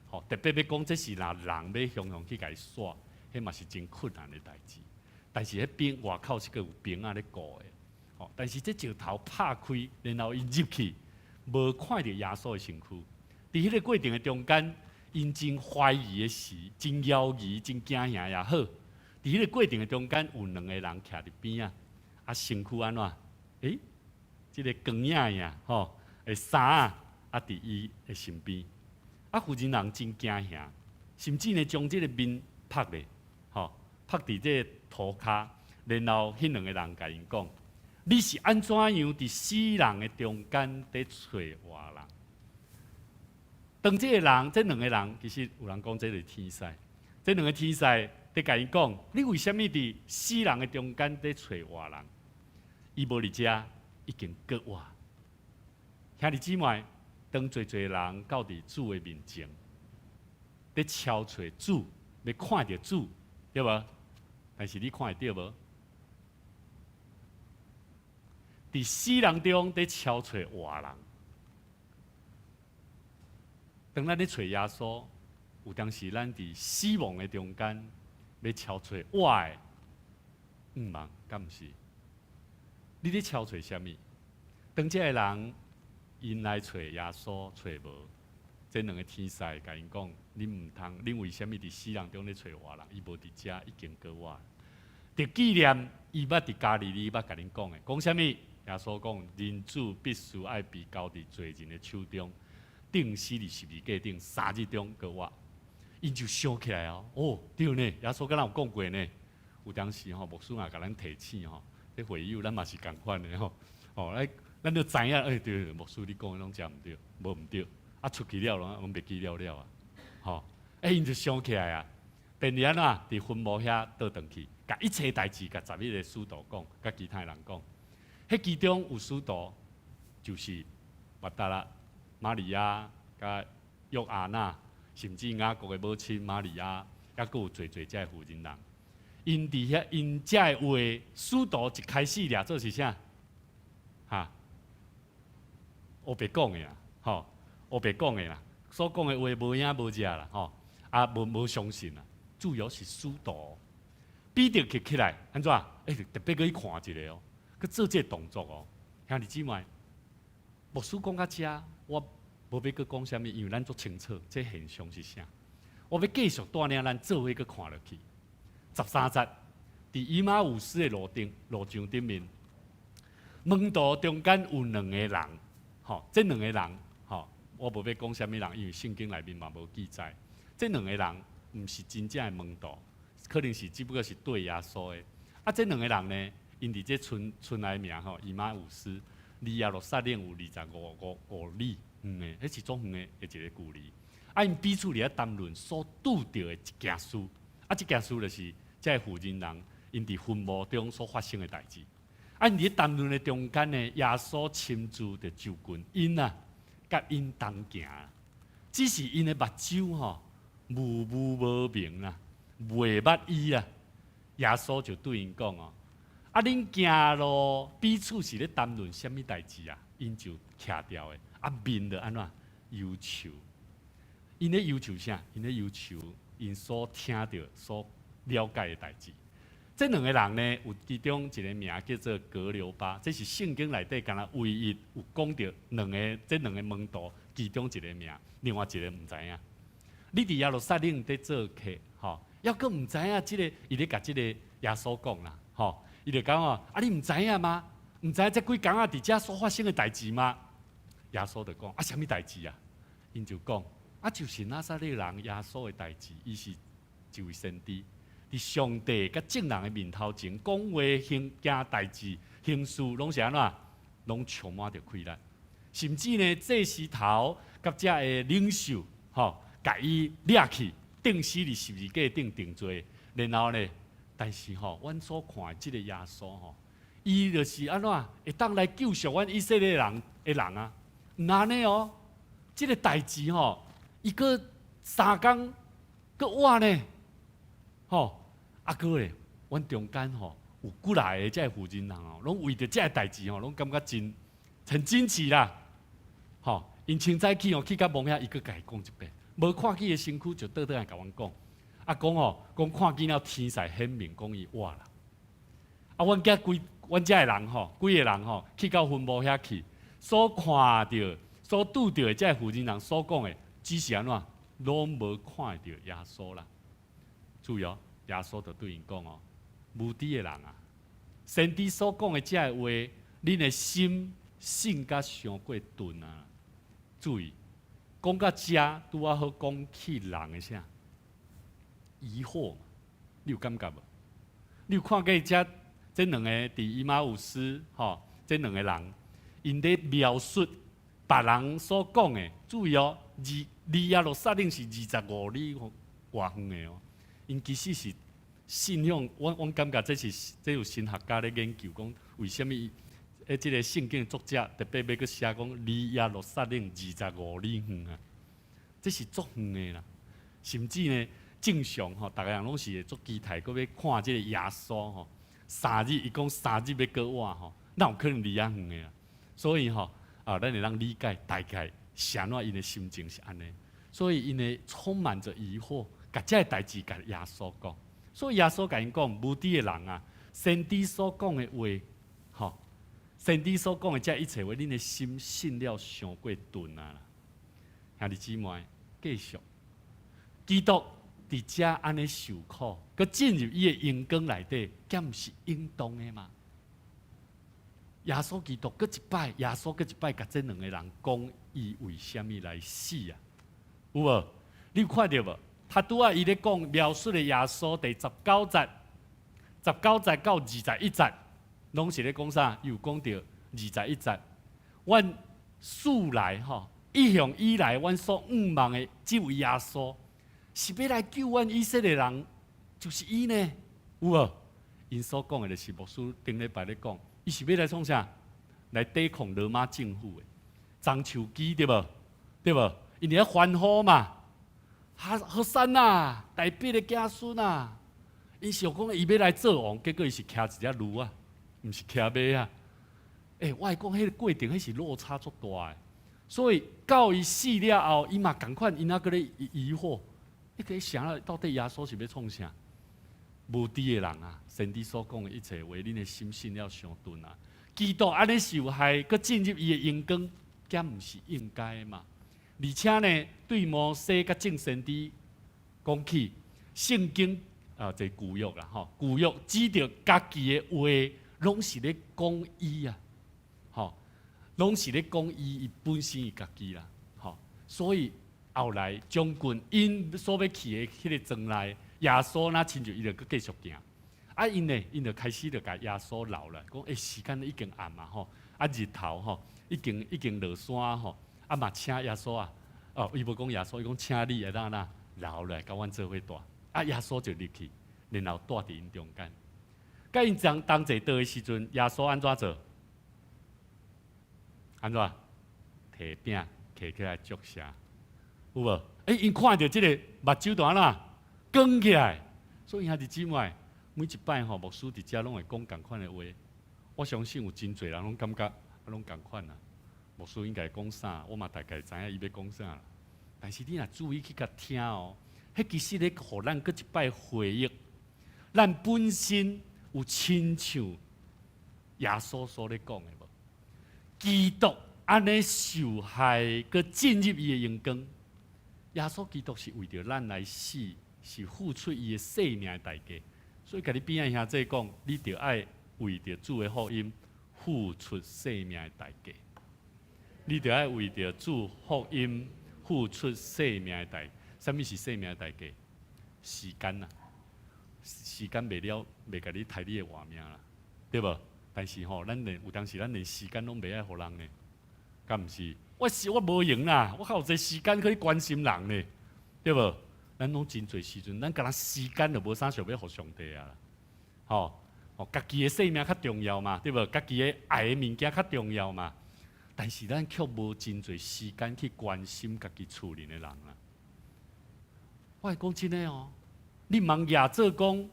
吼，特別欲講這是若人欲雄雄去共伊徙，彼嘛是真困難的代誌。但是彼邊外口是閣有兵仔咧顧的。吼，但是這石頭拍開，然後伊入去，無看著耶穌的身軀。佇彼个過程的中間，𪜶真懷疑的時，真猶疑、真驚嚇也好。佇彼个過程的中間，有兩个人徛佇邊仔，啊，身軀按怎？欸，這个光影影吼，的衫仔啊，佇伊的身邊。啊，婦人人真驚嚇，甚至呢將這个面拍咧，吼，拍佇這个塗跤，然後彼兩个人共𪜶講：你是按怎樣佇死人的中間佇揣活人？當這个人，這兩个人，其實有人講這是天使，這兩个天使佇共𪜶講：你為啥物佇死人的中間佇揣活人？伊無佇遮，已經復活。兄弟姊妹，當濟濟人到佇主的面前，佇敲揣主，欲看著主，對無？但是你看會著無？佇死人中佇敲揣活人。當咱咧揣耶穌，有當時咱佇死亡的中間，欲敲揣活的向望，敢毋是？你咧敲揣啥物？當這个人𪜶來揣耶穌，揣無，這兩个天使共𪜶講：恁毋通，恁為啥物佇死人中咧揣活人？伊無佇遮，已經過活。著紀念伊捌佇加利利捌共恁講的，講啥物？耶穌講：人子必須愛被交佇罪人的手中，釘死佇十字架頂，3日中閣活。𪜶就想起來哦，哦，對呢，耶穌敢若有講過呢。有當時吼，牧師也共咱提醒吼，這會友咱嘛是仝款的吼，哦，來，咱就知影，欸，對，牧師你講的攏誠毋對，無毋對，啊出去了攏攏袂記了了啊，吼，欸，𪜶就想起來啊，便佇按怎佇墳墓遐倒轉去，共一切代誌共11個使徒講，佮其他人講，彼其中有使徒就是抹大拉瑪利亞佮約阿納，甚至雅各的母親瑪利亞，抑閣有濟濟遮的婦人人。𪜶佇遐，𪜶遮的話，使徒一開始掠做是啥？哈？烏白講的啦，吼，烏白講的啦，所講的話無影無跡啦，吼，啊，無無相信啦。主要是使徒，彼得起起來，按怎？欸，特別閣去看一下哦，閣做這个動作哦，兄弟姊妹，牧師講到遮，我無欲閣講啥物，因為咱足清楚這現象是啥。我欲繼續帶領咱做伙閣看落去。13節，佇以馬忤斯的路頂路上頂面，門徒中間有兩个人，吼，這兩个人，吼，我無欲講啥物人，因為聖經內面嘛無記載。這兩個人毋是真正的門徒，可能是只不過是綴耶穌的。啊，這兩個人呢，𪜶佇這村村內名吼，以馬忤斯，離耶路撒冷有二十五里遠的，彼是足遠的一個距離。啊，𪜶彼此佇遐談論所拄著的一件事，啊，這件事就是這個婦人人𪜶佇墳墓中所發生的代誌。啊，𪜶佇談論的中間呢，耶穌親自就就近𪜶啊，佮𪜶同行。只是𪜶的目睭吼，模糊無明啦，袂捌伊啊。耶穌就對𪜶講哦：啊，恁行路彼此是咧談論啥物代誌啊？𪜶就徛牢的，啊面就按怎憂愁？𪜶咧憂愁啥？𪜶咧憂愁𪜶所聽著、所了解的代誌。這兩個人呢，有其中一個名叫做革流巴，這是聖經內底敢若唯一有講著兩个這兩個門徒其中一個名，另外一個毋知影。你佇耶路撒冷佇做客，吼，猶閣毋知影這个，伊咧共這个耶穌講啦，吼，伊就講哦，啊你毋知影嗎？毋知影這幾工仔佇遮所發生的代誌嗎？耶穌就講啊，啥物代誌啊？𪜶就講啊，就是拿撒勒人耶穌的代誌，伊是一位先知。佇上帝佮眾人的面頭前講話行行代誌行事，攏是按怎？攏充滿著氣力。甚至呢，祭司頭佮遮的領袖，吼，共伊掠去，釘死佇十字架頂定罪。然後呢，但是吼，阮所看的這个耶穌吼，伊就是按怎會當來救贖阮以色列人的人啊？毋按呢哦，這个代誌吼，伊閣3工閣活呢，吼。啊，閣咧，阮中間吼有幾若个遮个婦人人哦，攏為著遮个代誌吼，攏感覺真真驚奇啦，吼！𪜶清早起哦，去到墓遐，伊閣共伊講一遍，無看見的身軀就倒轉來共阮講，啊講吼，講看見了天使顯明，講伊活啦。啊，阮遮幾阮遮的人吼，幾个人吼，去到墳墓遐去，所看著、所拄著的遮个婦人人所講的，只是按怎，攏無看著耶穌啦。注意哦。耶穌就對𪜶講哦，無知的人啊，先知所講的這个話，恁的心信甲傷過鈍啊！注意，講到遮拄仔好講起人的啥疑惑，你有感覺無？你有看過遮這兩個佇以馬忤斯吼，這兩個人，𪜶咧描述別人所講的，注意哦，離離耶路撒冷是25里外遠的哦。𪜶其實是信仰，我感覺這是這有神學家咧研究講，為啥物欸這个聖經作者特別欲閣寫講離耶路撒冷25里遠啊？這是足遠的啦。甚至呢，正常吼，逐个人攏是會足期待，閣欲看這个耶穌吼。三日，伊講三日欲閣活吼，哪有可能離遐遠的啦？所以吼，啊，咱會當理解大概是按怎𪜶的心情是按呢。所以𪜶呢充滿著疑惑，共這个代誌共耶穌講，所以耶穌共𪜶講，無知的人啊，先知所講的話，吼，先知所講的這一切話，恁的心信了傷過鈍啊！兄弟姊妹，繼續，基督佇遮按呢受苦，閣進入伊的榮光內底，敢毋是應當的嗎？耶穌基督閣一擺，耶穌閣一擺，共這兩个人講，伊為啥物來死啊？有無？你有看著無？他拄仔伊咧講描述的耶穌第十九節、十九節到21節，攏是咧講啥？伊有講著二十一節，阮素來吼，一向以來，阮所向望的這位耶穌，是欲來救阮以色列人，就是伊呢？有無？𪜶所講的就是牧師頂禮拜咧講，伊是欲來創啥？來對抗羅馬政府的樟樹枝對無？對無？𪜶咧歡呼嘛，哈和散那，大衛的子孫啊！𪜶想講伊欲來做王，結果伊是騎一隻驢仔，毋是騎馬啊！欸，我會講彼个過程，彼是落差足大的。所以到伊死了後，伊嘛仝款，𪜶猶閣咧疑惑，你可以想啊，到底耶穌是欲創啥？無知的人啊，先知所講的一切話，恁的心信了傷鈍啊！基督按呢受害，閣進入伊的榮光，敢毋是應該的嗎？而且呢，對摩西佮眾先知講起，聖經啊，這舊約啦，吼，舊約指著家己的話，攏是咧講伊啊，吼，攏是咧講伊，伊本身伊家己啦，吼，所以後來將軍𪜶所欲去的彼个莊內，耶穌若親像伊就閣繼續行，啊，𪜶呢，𪜶就開始就共耶穌留來，講欸，時間已經暗啊，吼，啊，日頭吼，已經已經落山吼。啊嘛，請耶穌啊！哦，伊無講耶穌，伊講請你會當哪留來共阮做伙蹛。啊，耶穌就入去，然後蹛佇𪜶中間。佮𪜶同同齊桌的時陣，耶穌按怎做？按怎？提餅提起來祝謝，有無？欸，𪜶看著這个目睭就按怎光起來。所以兄弟姊妹，每一擺吼，牧師佇遮攏會講仝款的話。我相信有真濟人攏感覺啊，攏仝款啊。牧師應該講啥，我嘛大概知影伊欲講啥。但是你若注意去共聽哦，彼其實咧，予咱閣一擺回憶，咱本身有親像耶穌所咧講的無？基督按呢受害，閣進入伊的榮光。耶穌基督是為著咱來死，是付出伊的性命的代價。所以，共你邊仔兄弟講，你著愛為著主的福音付出性命的代價。你著愛為著主福音付出性命的代價。啥物是性命的代價？時間啊，時間袂了，袂共你刣你的活命啦，對無？但是吼，咱連有當時，咱連時間攏袂愛予人呢，敢毋是？我是我無閒啦，我較有濟時間去關心人呢，對無？咱攏真濟時陣，咱敢若時間就無啥想欲予上帝啊，吼哦，家己的性命較重要嘛，對無？家己的愛的物件較重要嘛。但是咱卻無真濟時間去關心家己厝裡的人啊。我會講真的哦，你毋通舉做講，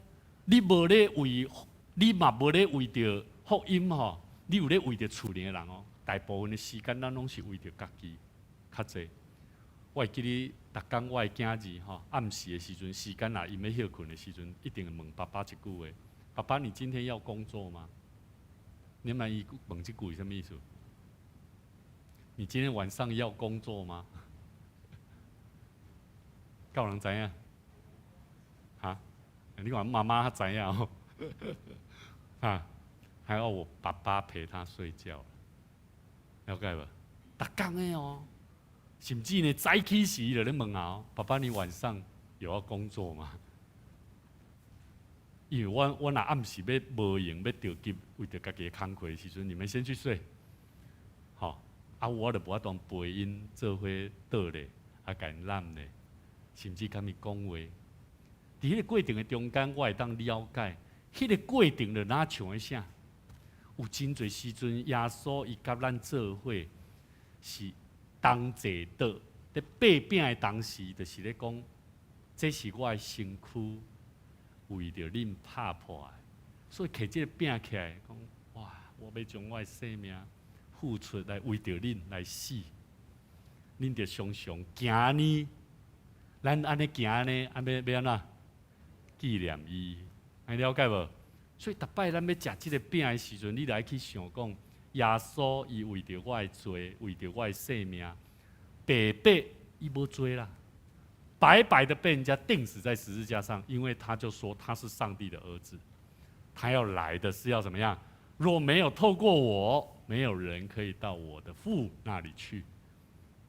你無咧為，你嘛無咧為著福音吼，你有咧為著厝裡的人哦。大部分的時間，咱攏是為著家己較濟。我會記得，逐工我的囝兒吼，暗時的時陣，時間若𪜶欲歇睏的時陣，一定會問爸爸一句話：爸爸，你今天要工作嗎？你問伊問這句是啥物意思？你今天晚上要工作嗎？敢有人知影？哈？你看媽媽知影哦？啊，還要我爸爸陪他睡覺，了解無？逐工的哦，甚至呢早起時就咧問啊，爸爸你晚上有要工作嗎？因為我我若暗時欲無閒欲著急，為著家己的工課的時陣，你們先去睡，吼，啊我就無法度陪𪜶做伙倒咧，啊共𪜶攬咧，甚至共𪜶講話。佇彼個過程的中間，我會當了解，彼個過程就若像啥？有真濟時陣，耶穌伊佮咱做伙是同齊桌，佇擘餅的同時，就是咧講，這是我的身軀，為著恁拍破的。所以提這個餅起來，講哇，我欲將我的生命付出來為著恁來死，恁著常常行呢。咱按呢行呢，按欲按怎紀念伊，按呢了解無？所以逐擺咱欲食這个餅的時陣，你來去想講，耶穌伊為著我的罪，為著我的性命，白白伊無罪啦，白白的被人家釘死在十字架上，因為他就說他是上帝的兒子，他要來的是要怎麼樣？若沒有透過我，沒有人可以到我的父那裡去。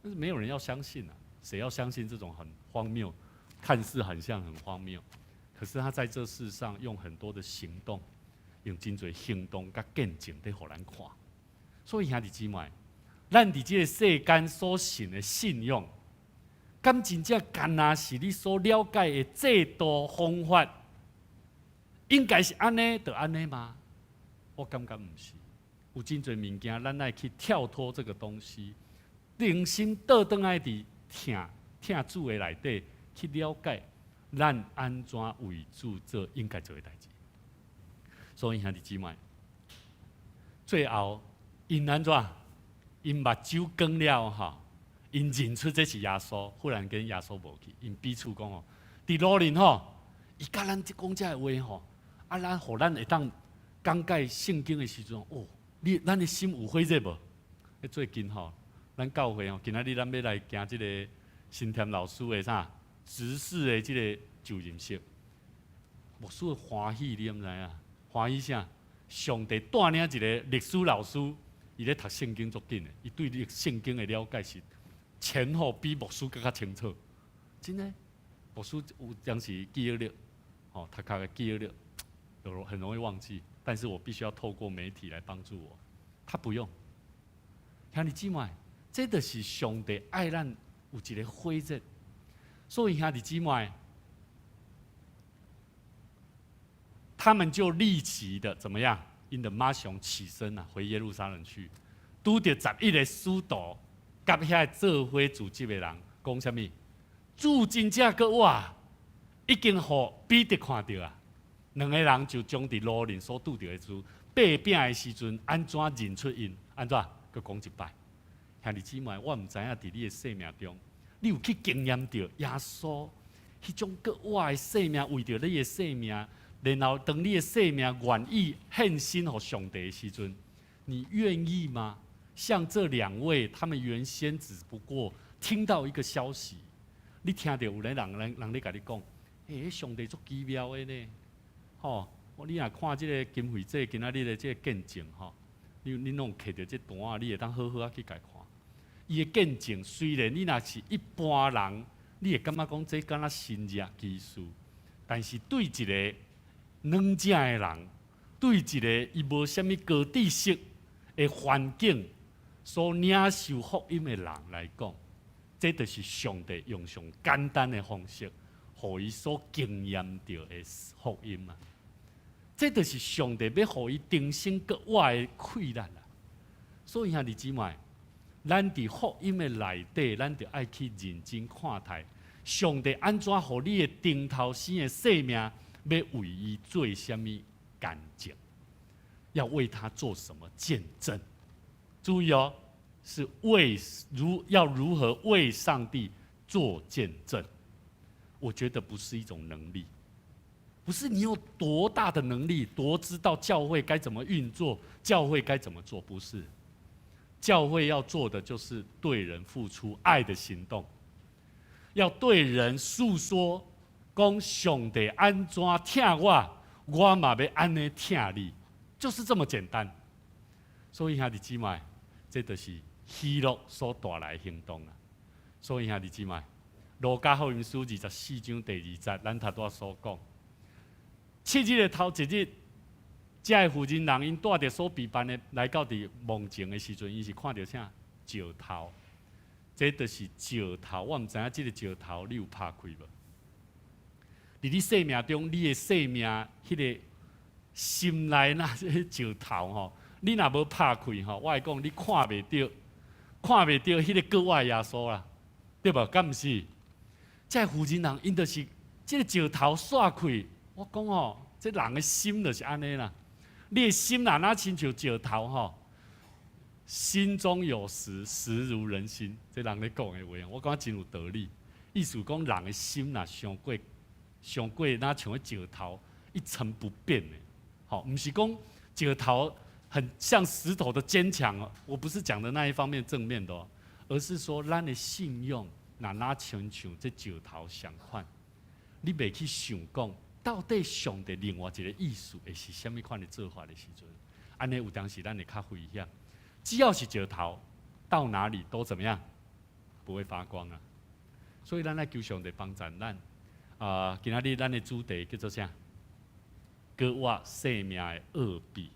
但是沒有人要相信啊，誰要相信這種很荒謬，看似很像很荒謬，可是他在這世上用很多的行動，用真濟行動佮見證佇予咱看。所以兄弟姊妹，咱佇這个世間所信的信仰，敢真正干焦是你所了解的制度方法，應該是按呢就按呢嗎？我感覺毋是，有真濟物件，咱愛去跳脫這個東西，重新倒轉來佇疼疼主的內底去了解，咱按怎為主做應該做的代誌。所以兄弟姊妹，最後𪜶按怎？𪜶目睭光了吼，𪜶認出這是耶穌，忽然間耶穌無去，𪜶彼此講吼，佇路面吼，伊佮咱講這个話吼，啊，咱予咱會當講解聖經的時陣，哦，你咱的心有火熱無？最近吼，咱教會吼，今仔日咱欲來行這个新添老師的啥執事的這个就任式，牧師歡喜，你敢知影？歡喜啥？上帝帶領一个歷史老師，伊咧讀聖經足緊的，伊對你聖經的了解是前後比牧師閣較清楚。真的，牧師有當時記憶力，吼，讀較的記憶力，有很容易忘記。但是我必須要透過媒體來幫助我，他不用。兄弟姊妹，這就是上帝愛咱有一个火熱。所以兄弟姊妹，他們就立即的怎麼樣？𪜶就馬上起身啊，回耶路撒冷去，拄著11个使徒，佮遐个做伙組織的人講啥物？主真正閣活，已經予彼得看著啊！兩个人就將佇路面所拄著的事，擘餅的時陣，按怎認出𪜶？按怎閣講一擺？兄弟姊妹，我毋知影佇你的生命中，你有去經驗著耶穌彼種閣活的生命，為著你的生命，然後當你的生命願意獻身予上帝的時陣，你願意嗎？像這兩位，他們原先只不過聽到一個消息，你聽著有个人人人咧共你講，欸，上帝足奇妙的呢，吼！你若看這个金惠姐今仔日的這个見證，吼，你攏有摕著這單仔，你會當好好仔去共看。伊的見證雖然你若是一般人，你會感覺講這敢若神蹟奇事，但是對一个軟正的人，對一个伊無啥物高知識的環境所領受福音的人來講，這就是上帝用上簡單的方式，予伊所經驗著的福音啊！這就是上帝欲予伊重生閣活的氣力啊！所以兄弟姊妹，咱佇福音的內底，咱就愛去認真看待上帝按怎予你的頂頭生的生命，欲為伊做啥物見證，要為他做什麼見證？注意哦，是為如要如何為上帝做見證？我覺得不是一種能力，不是你有多大的能力，多知道教會該怎麼運作，教會該怎麼做，不是。教會要做的就是對人付出愛的行動，要對人訴說，講上帝按怎疼我，我嘛欲按呢疼你，就是這麼簡單。所以兄弟姊妹，這就是喜樂所帶來的行動啊！所以兄弟姊妹，路加福音書24章第2節，咱頭拄仔所講，7日的頭一日，這个婦人人𪜶帶著所備辦的來到佇墓前的時陣，𪜶是看著啥？石頭，這就是石頭。我毋知影這个石頭你有拍開無？佇你生命中，你的生命彼个心內那這个石頭吼，你若無拍開吼，我會講你看袂著，看袂著彼个閣活耶穌啦，對無？敢毋是？這个婦人人𪜶就是這个石頭煞開，我講吼，這人的心就是按呢啦。你的心若若親像石頭吼，心中有石，石如人心。這人咧講的話，我感覺真有道理。意思講人的心若傷過傷過，若像彼石頭一成不變的。吼，毋是講石頭很像石頭的堅強哦，我不是講的那一方面正面的哦，而是說咱的信仰若若親像這石頭相款，你袂去想講到底上帝另外一個意思會是啥物款的做法的時陣，按呢有當時咱會較危險。只要是石頭，到哪裡都怎麼樣？不會發光啊！所以咱愛求上帝幫助咱。啊，今仔日咱的主題叫做啥？閣活生命的奧秘。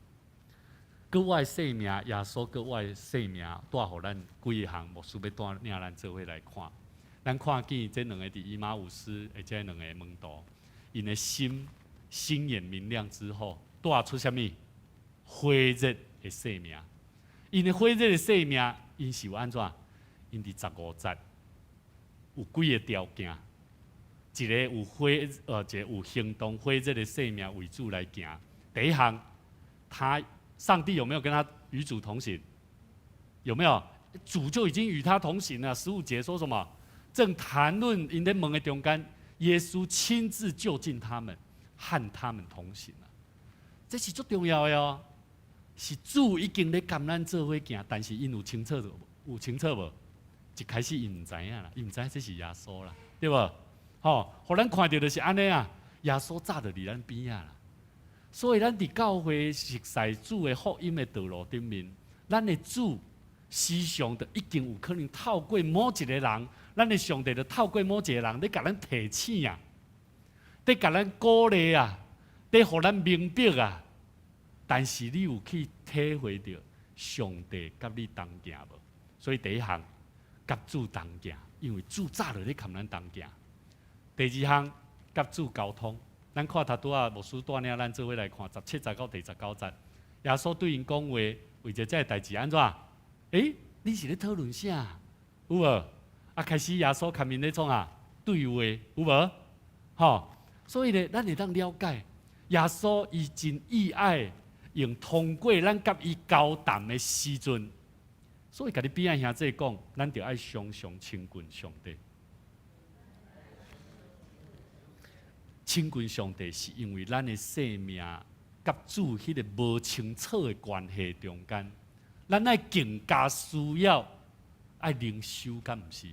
閣活生命，耶穌閣活生命，帶予咱幾項牧師欲帶領咱做伙來看。咱看見這兩个佇以馬忤斯的這兩个門徒，𪜶的心心眼明亮之後，帶出啥物？火熱的生命。𪜶的火熱的生命，𪜶是有按怎？𪜶佇15節有幾个條件，一个有火，一个有行動火熱的生命為主來行。第一項，他上帝有沒有跟他與主同行？有沒有？主就已經與他同行了。15節說什麼？正談論𪜶咧問的中間，耶穌親自就近他們，和他們同行了。這是足重要的哦。是主已經咧佮咱做伙行，但是𪜶有清楚無？有清楚無？一開始𪜶毋知影啦，𪜶毋知影這是耶穌啦，對無？吼，予咱看著就是按呢啊，耶穌早就佇咱邊仔啦。所以咱佇教會熟似主的福音的道路頂面，咱的主時常就已經有可能透過某一個人，咱的上帝就透過某一個人咧共咱提醒啊，咧共咱鼓勵啊，咧予咱明白啊。但是你有去體會著上帝佮你同行無？所以第一項，佮主同行，因為主早就咧佮咱同行。第二項，佮主溝通。咱看頭拄仔牧師帶領咱做伙來看17節到第19節，耶穌對𪜶講話，為著這个代誌按怎？欸，你是咧討論啥？有無？啊，開始耶穌共𪜶咧創啥？對話，有無？吼，所以咧，咱會當了解耶穌伊真意愛用通過咱佮伊交談的時陣，所以共你邊仔兄弟講，咱著愛常常親近上帝。親近上帝是因為咱的生命佮主彼個無清楚的關係中間，咱愛更加需要愛靈修，敢毋是？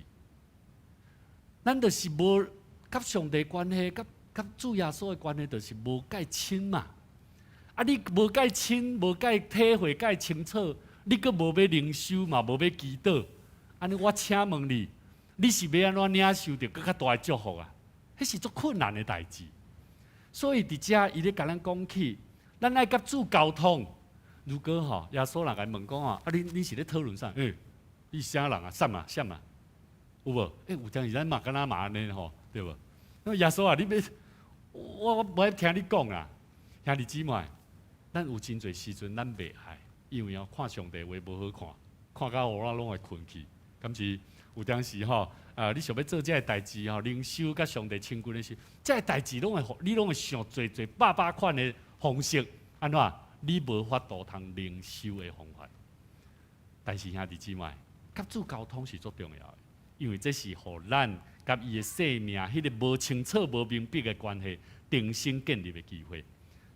咱就是無佮上帝關係，佮主耶穌的關係，就是無蓋親嘛。啊，你無蓋親，無蓋體會蓋清楚，你閣無欲靈修嘛，無欲祈禱，按呢我請問你，你是欲按怎領受著閣較大的祝福啊？彼是足困難的代誌。所以佇遮伊咧共咱講起，咱愛佮主溝通。如果吼耶穌若共問講吼，啊恁恁是咧討論啥？欸，你是啥人啊？啥啊？啥啊？有無？欸，有當時咱嘛敢若嘛按呢吼，對無？那耶穌啊，你欲我我無愛聽你講啦，兄弟姊妹，咱有真濟時陣咱袂愛，因為哦看上帝話無好看，看到予我攏會睏去，敢是？有當時吼，啊，你想欲做這个代誌吼，靈修佮上帝親近的時，這个代誌攏會，你攏會想濟濟百百款的方式，按怎？你無法度通靈修的方法。但是兄弟姊妹，佮主溝通是足重要的，因為這是予咱佮伊的生命彼个無清楚、無明白的關係，重新建立的機會。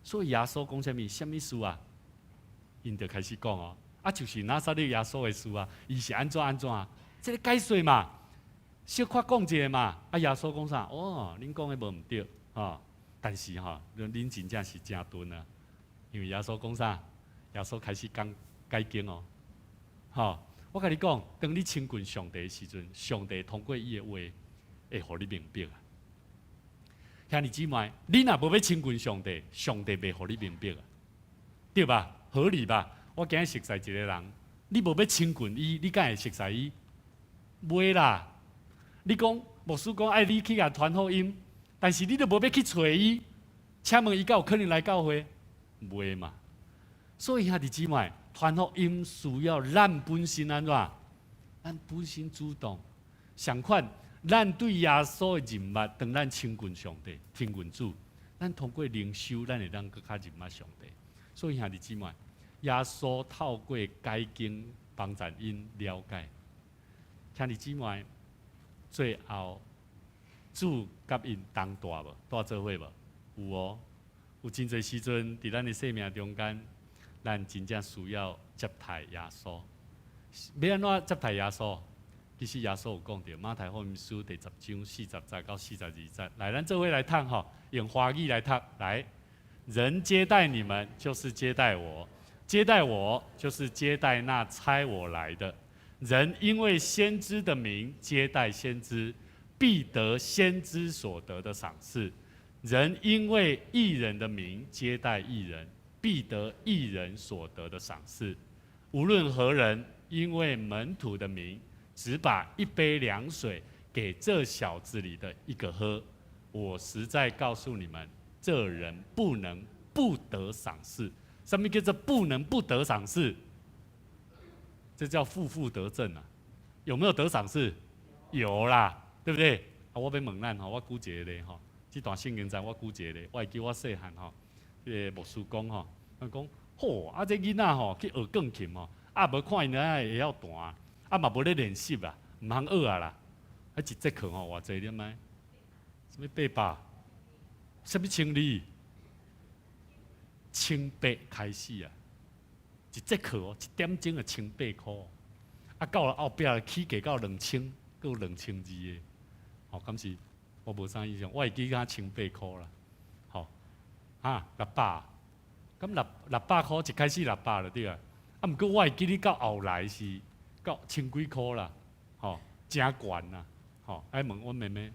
所以耶穌講啥物？啥物事啊？𪜶就開始講哦，啊，就是拿撒勒耶穌的事啊，伊是按怎按怎啊？這个解說嘛，小可講一下嘛。啊，耶穌講啥？哦，恁講的無毋對，吼。但是吼，恁真正是誠鈍啊。因為耶穌講啥？耶穌開始講解經哦，吼。我共你講，當你親近上帝的時陣，上帝通過伊的話，會予你明白啊。兄弟姊妹，你若無欲親近上帝，上帝袂予你明白啊，對吧？合理吧？我今日熟似一個人，你無欲親近伊，你敢會熟似伊？袂啦！你講牧師講愛你去共傳福音，但是你都無欲去揣伊，請問伊敢有可能來教會？袂嘛！所以兄弟姊妹，傳福音需要咱本身按怎？咱本身主動。相款，咱對耶穌的認捌，當咱親近上帝、親近主，咱通過靈修，咱會當閣較認捌上帝。所以兄弟姊妹，耶穌透過解經幫助𪜶了解。兄弟姊妹，最後主佮𪜶同蹛無？蹛做伙無？有哦，有真濟時陣，佇咱的生命中間，咱真正需要接待耶穌。欲按怎接待耶穌？其實耶穌有講著，馬太福音書第十章40節到42節。來，咱做伙來讀吼，用華語來讀。來，人接待你們，就是接待我；接待我，就是接待那差我來的。人因為先知的名接待先知，必得先知所得的賞賜；人因為義人的名接待義人，必得義人所得的賞賜。無論何人，因為門徒的名，只把一杯涼水給這小子裡的一個喝，我實在告訴你們，這人不能不得賞賜。什麼叫做不能不得賞賜？這叫負負得正啊！有沒有得賞賜？有啦，對不對？啊，我欲問咱吼，我舉一個例吼，這段聖經節我舉一個例，我會記我細漢吼，彼個牧師講吼，伊講，吼，啊這囡仔吼去學鋼琴吼，啊無看𪜶會曉彈，啊嘛無咧練習啦，毋通學啊啦，彼一節課吼偌濟你知？啥物800？啥物千二？1800開始啊！一節課哦，一點鐘就1800箍，啊，到了後壁起價到2000，閣有2200的，吼，敢是我無啥印象，我會記敢1800箍啦，吼，啊，六百，咁600箍一開始六百就對啊，啊，毋過我會記得到後來是到千幾箍啦，吼，誠懸啦，吼，愛問阮妹妹，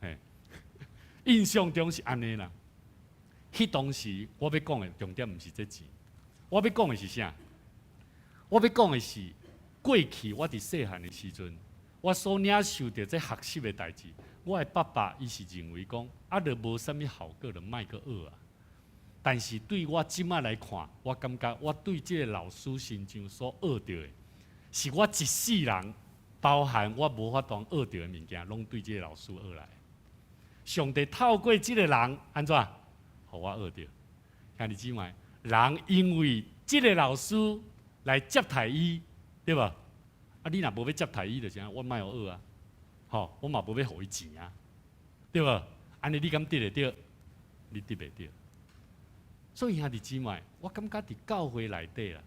嘿，印象中是按呢啦，彼當時我欲講的重點毋是這錢。我欲講的是啥？我欲講的是過去我佇細漢的時陣，我所領受著這學習的代誌。我的爸爸伊是認為講，啊，著無啥物效果，就莫閣學啊。但是對我這馬來看，我感覺我對這个老師身上所學著的，是我一世人，包含我無法度學著的物件，攏對這个老師學來。上帝透過這个人，按怎，予我學著？兄弟姊妹。人因為這个老師來接待伊，對無？啊，你若無欲接待伊，就是按呢，我莫予學啊，吼，我嘛無欲予伊錢啊，對無？按呢你敢得會著？你得袂著。所以兄弟姊妹，我感覺佇教會內底啦，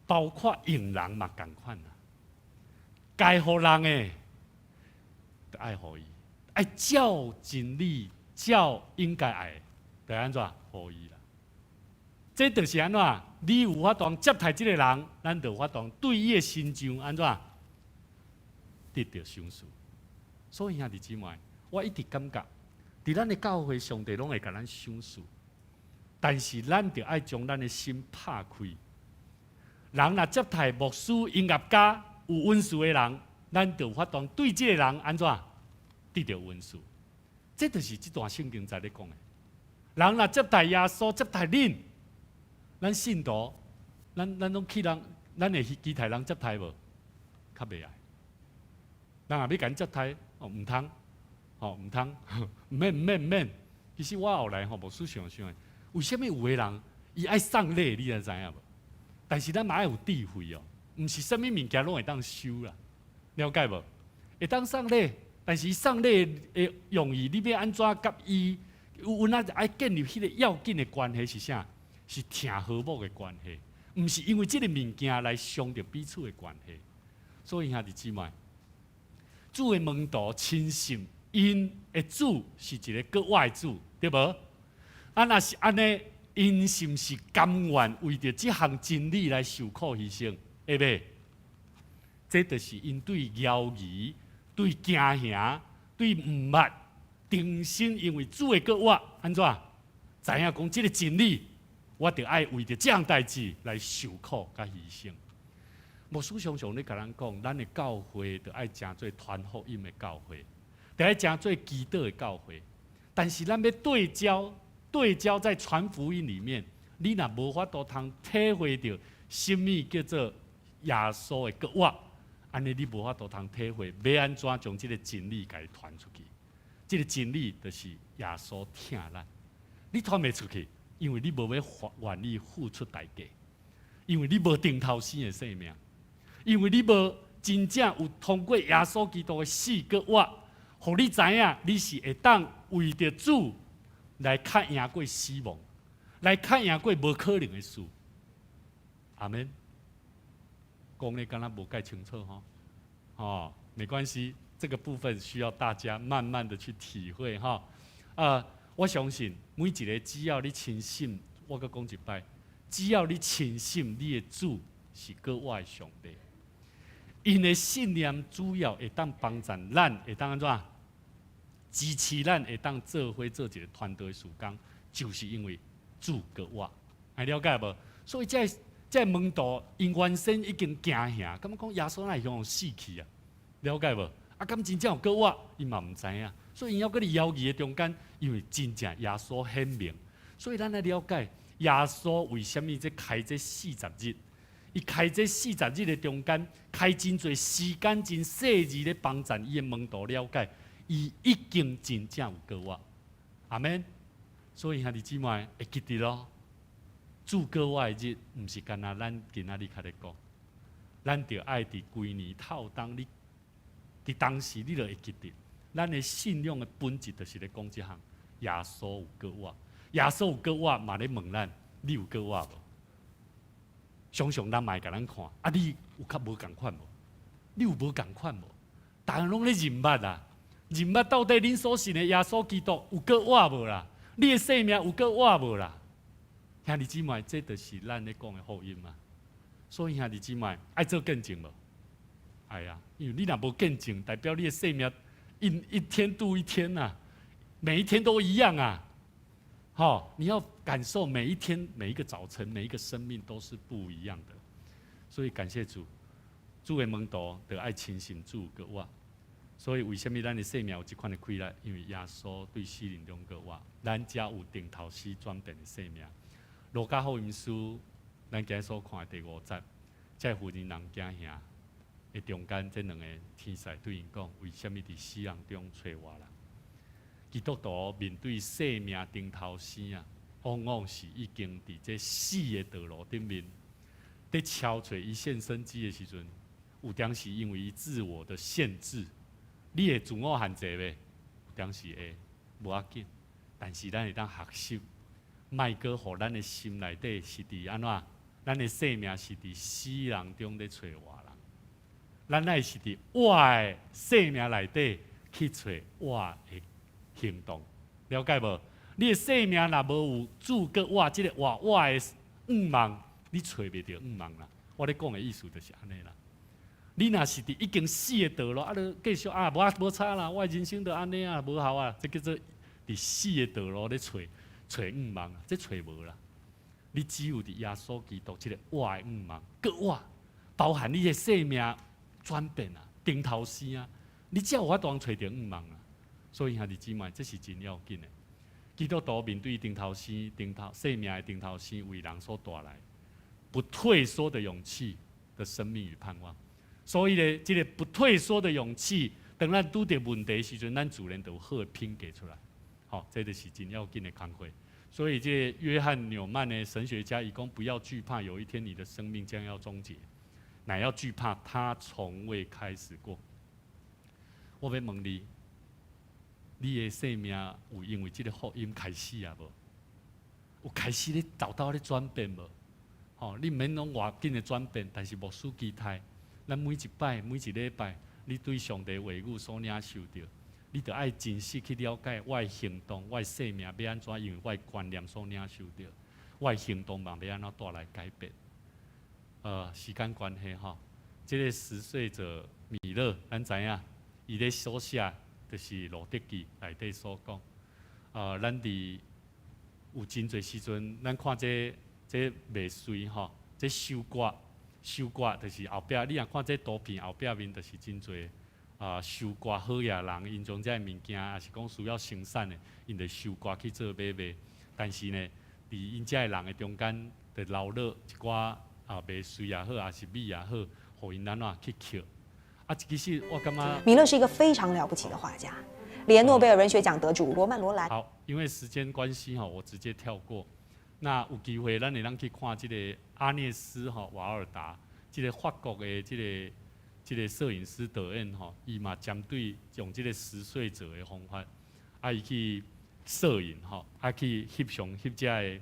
包括用人嘛仝款啦，該予人的，著愛予伊，愛照真理，照應該愛的，著按怎予伊啦。這就是按怎？你有法度接待這个人，咱就有法度對伊的身上按怎得著賞賜。所以兄弟姊妹，我一直感覺，佇咱的教會，上帝攏會共咱賞賜，但是咱著愛將咱的心拍開。人若接待牧師、音樂家有恩賜的人，咱就有法度對這个人按怎得著恩賜。這就是這段聖經節咧講的。人若接待耶穌，接待恁。咱信徒，咱攏去人，咱會去期待人接待無？較袂愛。人若欲共接待，哦，毋通，吼毋通，毋免毋免毋免。其實我後來吼，牧師想想，為啥物有的人伊愛送禮，你知影無？但是咱嘛愛有智慧哦，毋是啥物物件攏會當收啦，了解無？會當送禮，但是送禮的用意，你欲按怎佮伊？有影愛建立彼個要緊的關係是啥？是疼和睦的關係，毋是因為這个物件來傷著彼此的關係。所以兄弟姊妹，主的門徒深信𪜶的主是一个閣活的主，對無？啊，若是按呢，𪜶是毋是甘願為著這項真理來受苦犧牲？會袂？這就是𪜶對猶疑、對驚嚇、對毋捌，重新因為主的閣活，按怎？知影講這个真理。我著愛為著這項代誌來受苦佮犧牲。牧師常常咧共咱講，咱的教會著愛成做傳福音的教會，著愛成做祈禱的教會。但是咱欲對焦，對焦在傳福音裡面，你若無法度通體會著啥物叫做耶穌的復活，按呢你無法度通體會，欲按怎將這个真理共伊傳出去？這个真理就是耶穌疼咱，你傳袂出去。因為你無欲願意付出代價，因為你無重頭生的生命，因為你無真正有通過耶穌基督的死閣活，予你知影，你是會當為著主來較贏過死亡，來較贏過無可能的事。阿們。講的敢若無蓋清楚吼，哦，沒關係，這個部分需要大家慢慢的去體會哈。我相信每一个只要你深信，我閣講一擺，只要你深信你的主是閣活的上帝，𪜶的信念主要會當幫助咱，會當按怎支持咱，會當做伙做一个團隊的事工，就是因為主閣活，會了解無？所以這个門徒𪜶原先已經驚嚇，感覺講耶穌哪會予死去啊？了解無？啊，敢真正有閣活，𪜶嘛毋知影。所以𪜶猶閣佇猶疑的中間，因為真正耶穌顯明，所以咱來了解耶穌為啥物這開這四十日？伊開這四十日的中間，開真濟時間，真細緻咧幫助伊的門徒了解，伊已經真正有閣活。阿們。所以兄弟姊妹會記得咯。主閣活的日，毋是干焦咱今仔日較咧講，咱著愛佇規年透冬，你佇當時你就會記得，咱的信仰的本質就是咧講這項，耶穌有閣活，耶穌有閣活嘛咧問咱，你有閣活無？常常人嘛會共咱看，啊，你有較無仝款無？你有無仝款無？逐人攏咧認捌啊，認捌到底恁所信的耶穌基督有閣活無啦？你的生命有閣活無啦？兄弟姊妹，這就是咱咧講的福音啊！所以兄弟姊妹愛做見證無？愛啊，因為你若無見證，代表你的生命一天度一天呐，每一天都一樣啊！吼，你要感受每一天、每一個早晨、每一個生命都是不一樣的。所以感謝主，主的門徒著愛深信主閣活。所以為啥物咱的生命有這款的氣力？因為耶穌對死人中閣活，咱才有重頭死轉變的生命。路加福音書，咱今日所看的第五節，這婦人人驚嚇的中間，這兩个天使對𪜶講：為啥物佇死人中揣活人？基督徒面對生命頂頭生啊，往往是已經佇這死的道路頂面，佇敲揣伊獻身機的時陣，有當時因為伊自我的限制，你會自我限制袂？有當時會，無要緊，但是咱會當學習。莫閣予咱的心內底是佇按怎？咱的生命是佇死人中咧揣活人，咱愛是佇活的生命內底去揣活的行動，了解無？你的生命若無有主閣活這个活活的向望，你揣袂著向望啦。我咧講的意思就是按呢啦。你若是佇已經死的道路，啊，你繼續啊，無啊無差啦，我的人生就按呢啊，無效啊，這叫做佇死的道路咧揣。揣向望，這揣無啦。你只有佇耶穌基督這个活的向望，閣活，包含你的生命轉變啊，重頭生啊，你才有法度揣著向望啊。所以兄弟姊妹，這是真要緊的。基督徒面對重頭生、重頭生命的重頭生，為人所帶來不退縮的勇氣的生命與盼望。所以呢，這个不退縮的勇氣，當咱拄著問題的時陣，咱自然就有好的品格出來。好，這就是真要緊的工課。所以，這个約翰紐曼的神學家伊講：不要懼怕，有一天你的生命將要終結，乃要懼怕他從未開始過。我欲問你，你的生命有因為這个福音開始啊無？有開始咧沓沓咧轉變無？吼，你毋免攏偌緊的轉變，但是牧師期待，咱每一擺、每一禮拜，你對上帝話語所領受著。你著愛真實去了解我的行動、我的生命欲按怎，因為我的觀念所領受著，我的行動嘛欲按怎帶來改變。時間關係吼，這个拾穗者米勒，咱知影，伊咧所寫就是路得記內底所講。咱佇有真濟時陣，咱看這這麥穗吼，這收割收割就是後壁，你若看這圖片後壁面，就是真濟。啊，收割好額人，𪜶將這个物件，抑是講需要生產的，𪜶就收割去做買賣。但是呢，佇𪜶遮个人的中間，就留落一寡啊麥穗也好，抑是米也好，予𪜶按怎去抾。啊，其實我感覺米勒是一個非常了不起的畫家，連諾貝爾文學獎得主羅曼羅蘭。好，因為時間關係吼，我直接跳過。那有機會，咱會當去看這个阿涅斯吼瓦爾達，這个法國的這个。這个攝影師導演吼，伊嘛針對用這个拾穗者的方法，啊，伊去攝影吼，啊去翕相翕遮个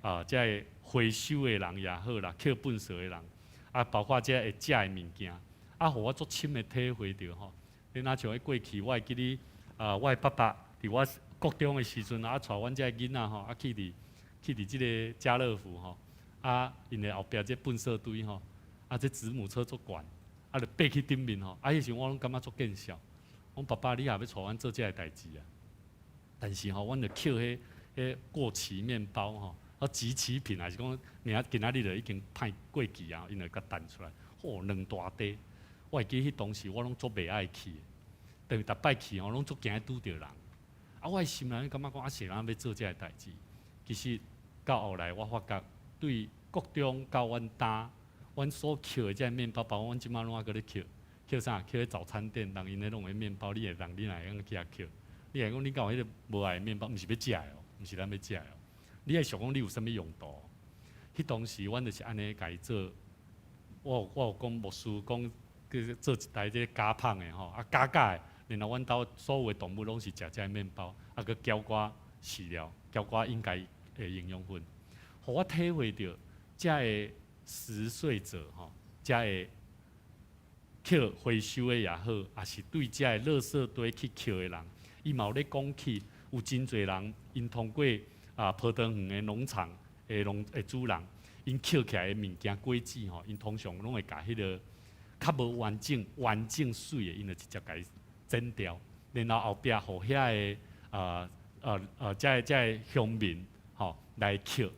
啊，遮个回收的人也好啦，抾糞埽的人，啊，包括遮會食的物件，啊，予我足深的體會著吼。你若像彼過去，我會記得啊，我的爸爸佇我國中的時陣啊，帶阮遮个囡仔吼，啊去佇這个家樂福吼，啊，𪜶的後壁這糞埽堆吼，啊，這子母車足懸，啊，就爬去頂面吼，啊，彼時我攏感覺足見笑，講爸爸，你也欲帶阮做這个代誌啊？但是吼，阮就抾彼過期麵包吼，啊，即期品，還是講明仔今仔日就已經歹過期啊，𪜶就共彈出來，吼，兩大袋。我會記彼當時我攏足袂愛去，特別逐擺去吼，攏足驚拄著人。啊，我的心內感覺講啊，誰人欲做這个代誌？其實到後來，我發覺對國中到阮今，阮所抾的這个麵包，包括阮這馬攏猶閣咧抾，抾啥？抾彼早餐店，人𪜶咧弄的麵包，你會人你若會當去遐抾？你會講你敢有彼个無愛的麵包？毋是欲食的哦，毋是咱欲食的哦。你愛想講你有啥物用途？彼當時阮就是按呢共伊做。我有講牧師講，叫做一台這个加胖的吼，啊加加的，然後阮兜所有的動物攏是食這个麵包，啊閣攪寡飼料，攪寡應該的營養分，予我體會著遮个拾穗者吼，遮个抾回收的也好，抑是對遮个垃圾堆去抾的人，伊嘛有咧講起，有真濟人𪜶通過啊葡萄園的農場的農的主人，𪜶抾起來的物件果子吼，𪜶通常攏會共彼个較無完整、完整媠的，𪜶就直接共伊剪掉，然後後壁予遐个啊啊啊遮个遮个鄉民吼來抾，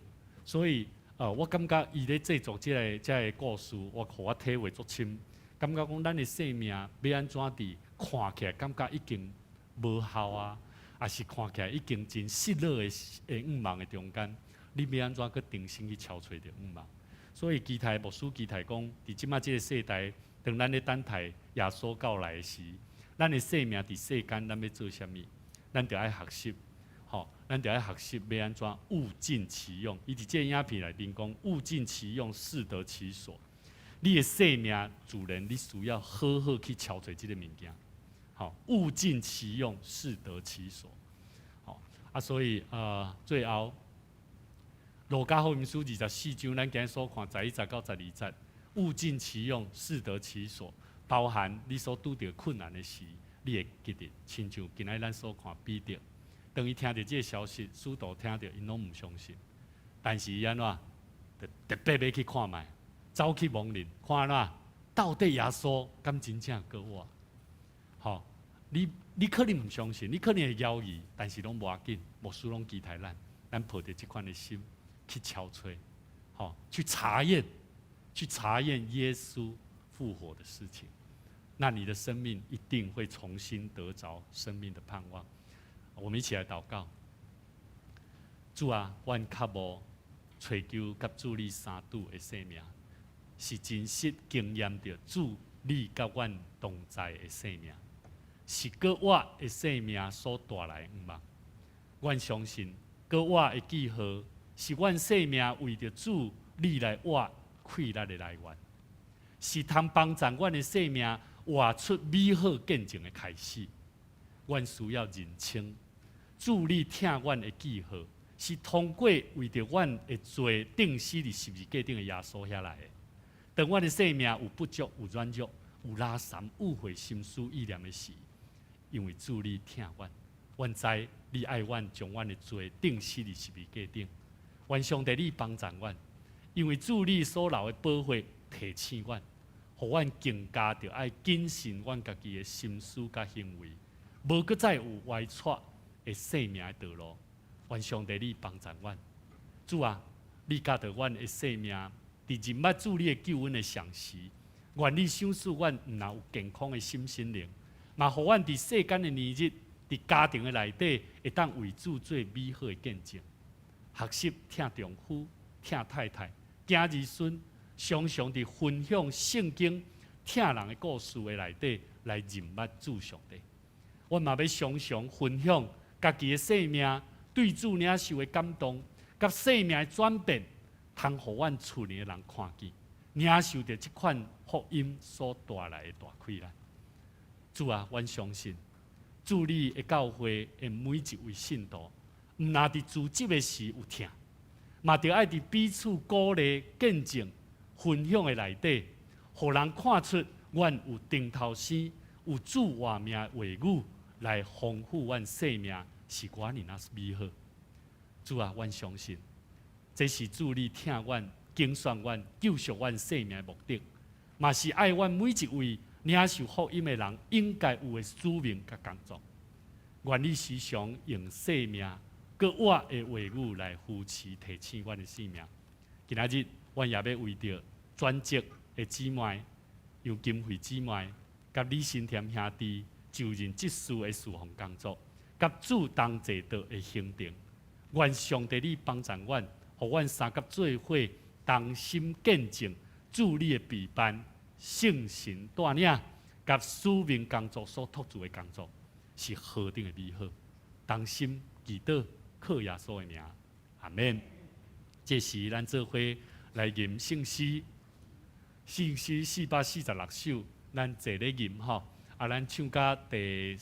所以我感覺伊咧製作這个故事，我予我體會足深，感覺講咱的生命欲按怎佇看起來感覺已經無效啊，抑是看起來已經真失落的向望的中間，你欲按怎閣重新去敲揣著向望？所以期待牧師期待講，佇這馬這个世代，當咱咧等待耶穌到來時，咱的生命佇世間，咱欲做啥物？咱著愛學習，吼，咱著愛學習欲按怎物盡其用。伊佇這个影片內面講，物盡其用，適得其所。你的生命主人，你需要好好去敲揣這个物件，吼，物盡其用，適得其所。吼，啊，所以最後，路加福音書24章，咱今日所看11節到12節，物盡其用，適得其所，包含你所拄著困難的時，你會記得，親像今仔日咱所看彼得，當伊聽著這个消息，使徒聽著，𪜶攏毋相信，但是伊按怎，就特別欲去看覓，走去摸認，看按怎，到底耶穌敢真正閣活？吼，你可能毋相信，你可能會猶豫，但是攏無要緊，牧師攏期待咱，咱抱著這款的心去敲揣，吼，去查驗，去查驗耶穌復活的事情，那你的生命一定會重新得著生命的盼望。我們一起來禱告，主啊，阮渴慕揣求佮主你相拄的生命，是真實經驗著主你佮阮同在的生命，是閣活的生命所帶來的向望。阮相信閣活的記號，是阮生命為著主你來活氣力的來源，是通幫助阮的生命活出美好見證的開始。阮需要認清主你疼阮的記號，是通過為著阮的罪釘死佇十字架頂的耶穌遐來的。當阮的生命有不足、有軟弱、有拉三、誤會心思意念的時，因為主你疼阮，阮知你愛阮，將阮的罪釘死佇十字架頂。願上帝你幫助阮，因為主你所流的寶血提醒阮，予阮更加著愛謹慎阮家己的心思佮行為，無閣再有歪趖的生命的道路。願上帝你幫助阮，主啊，你教導阮的生命，佇認捌主你的救恩的同時，願你賞賜阮毋但有健康的心身靈，嘛予阮佇世間的年日，佇家庭的內底，會當為主做美好的見證。學習疼丈夫、疼太太、囝兒孫，常常佇分享聖經、疼人的故事的內底來認捌主上帝。阮嘛欲常常分享家己的生命對主領受的感動，佮生命的轉變，通予阮厝裡的人看見，領受著這款福音所帶來的大氣力。主啊，阮相信主你的教會的每一位信徒，毋若佇組織的時有疼，嘛著愛佇彼此鼓勵、見證、分享的內底，予人看出阮有頂頭生，有主活命的話語來豐富阮生命，是偌爾若美好。主啊，阮相信，這是主你疼阮、揀選阮、救贖阮生命的目的，嘛是愛阮每一位領受福音的人應該有的使命佮工作。願你時常用生命閣活的話語來扶持、提醒阮的生命。今仔日，阮也欲為著轉職的姊妹楊金惠姊妹，佮李新添兄弟就任執事的侍奉工作，佮主同濟道的行程。願上帝你幫助阮，予阮三甲做伙同心見證主你的備辦、聖神帶領，佮使命工作所託付的工作，是何等的美好！同心祈禱，靠耶穌的名，阿們。這時咱做伙來吟聖詩，聖詩446首，咱坐咧吟吼。啊，咱唱到第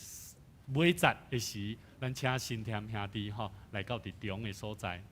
尾節的時，咱請新添兄弟吼來到佇中的所在。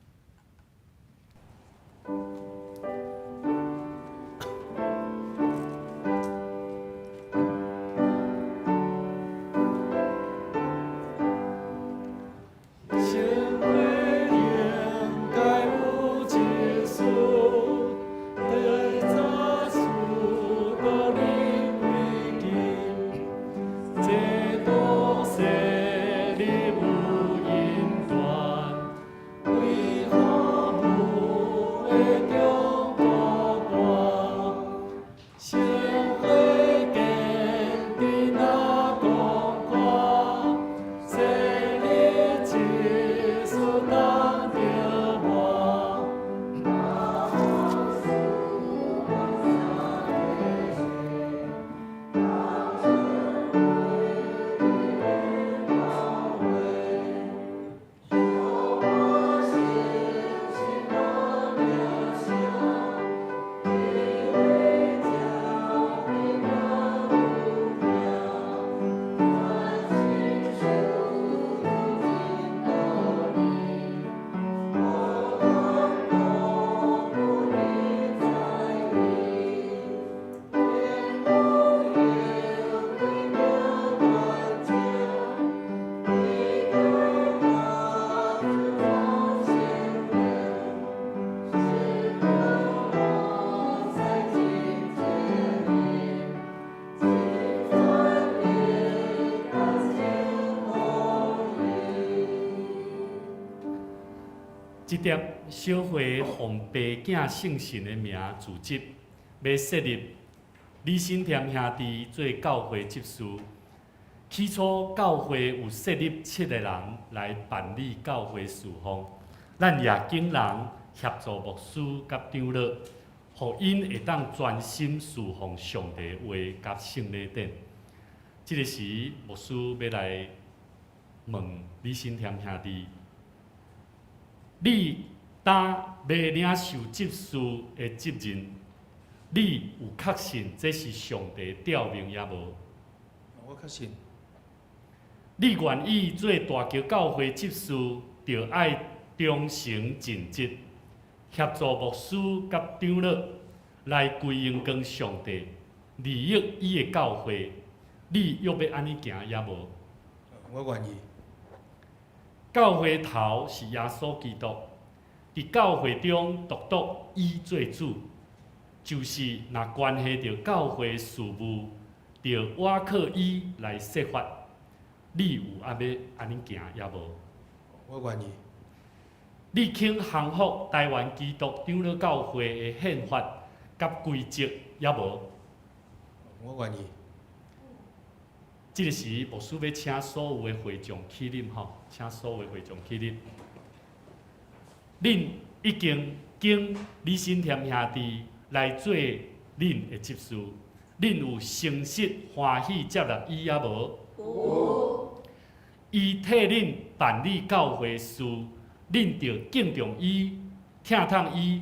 這疊小會奉爸囝聖神的名組織，欲設立李新添兄弟做教會執事。起初教會有設立七個人來辦理教會事奉，咱也請人協助牧師佮長老，予𪜶會當專心侍奉上帝話佮聖禮典。這个時，牧師欲來問李新添兄弟。你今欲領受執事的責任，你有確信這是上帝調命抑無？我確信。你願意做大橋教會執事，就愛忠誠盡職，協助牧師佮長老來歸榮光上帝，利益伊的教會。你欲欲按呢行抑無？我願意。教會頭是耶穌基督，佇教會中獨獨伊做主，就是若關係著教會事務，著倚靠伊來設法。你有愛欲按呢行抑無？我願意。你肯降服台灣基督長老教會的憲法佮規則抑無？我願意。這个時，牧師欲請所有的會眾起立吼，請所有的會眾起立。恁已經經李新添兄弟來做恁的執事，恁有誠實歡喜接納伊抑無？有。伊替恁辦理教會事，恁著敬重伊、疼痛伊，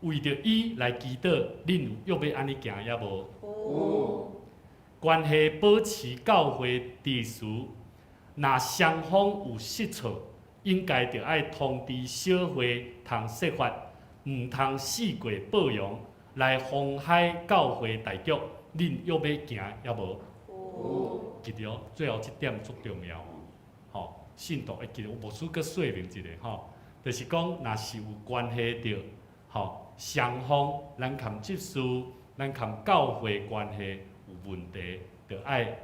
為著伊來祈禱，恁有約欲按呢行抑無？有。關係保持教會秩序，若雙方有失錯，應該著愛通知小會通說法，毋通四界報揚來妨害教會大局。恁約欲行抑無？有。記著，最後這點足重要吼，信徒會記著，牧師閣說明一下吼，就是講，若是有關係著吼，雙方咱含執事，咱含教會關係有問題，著愛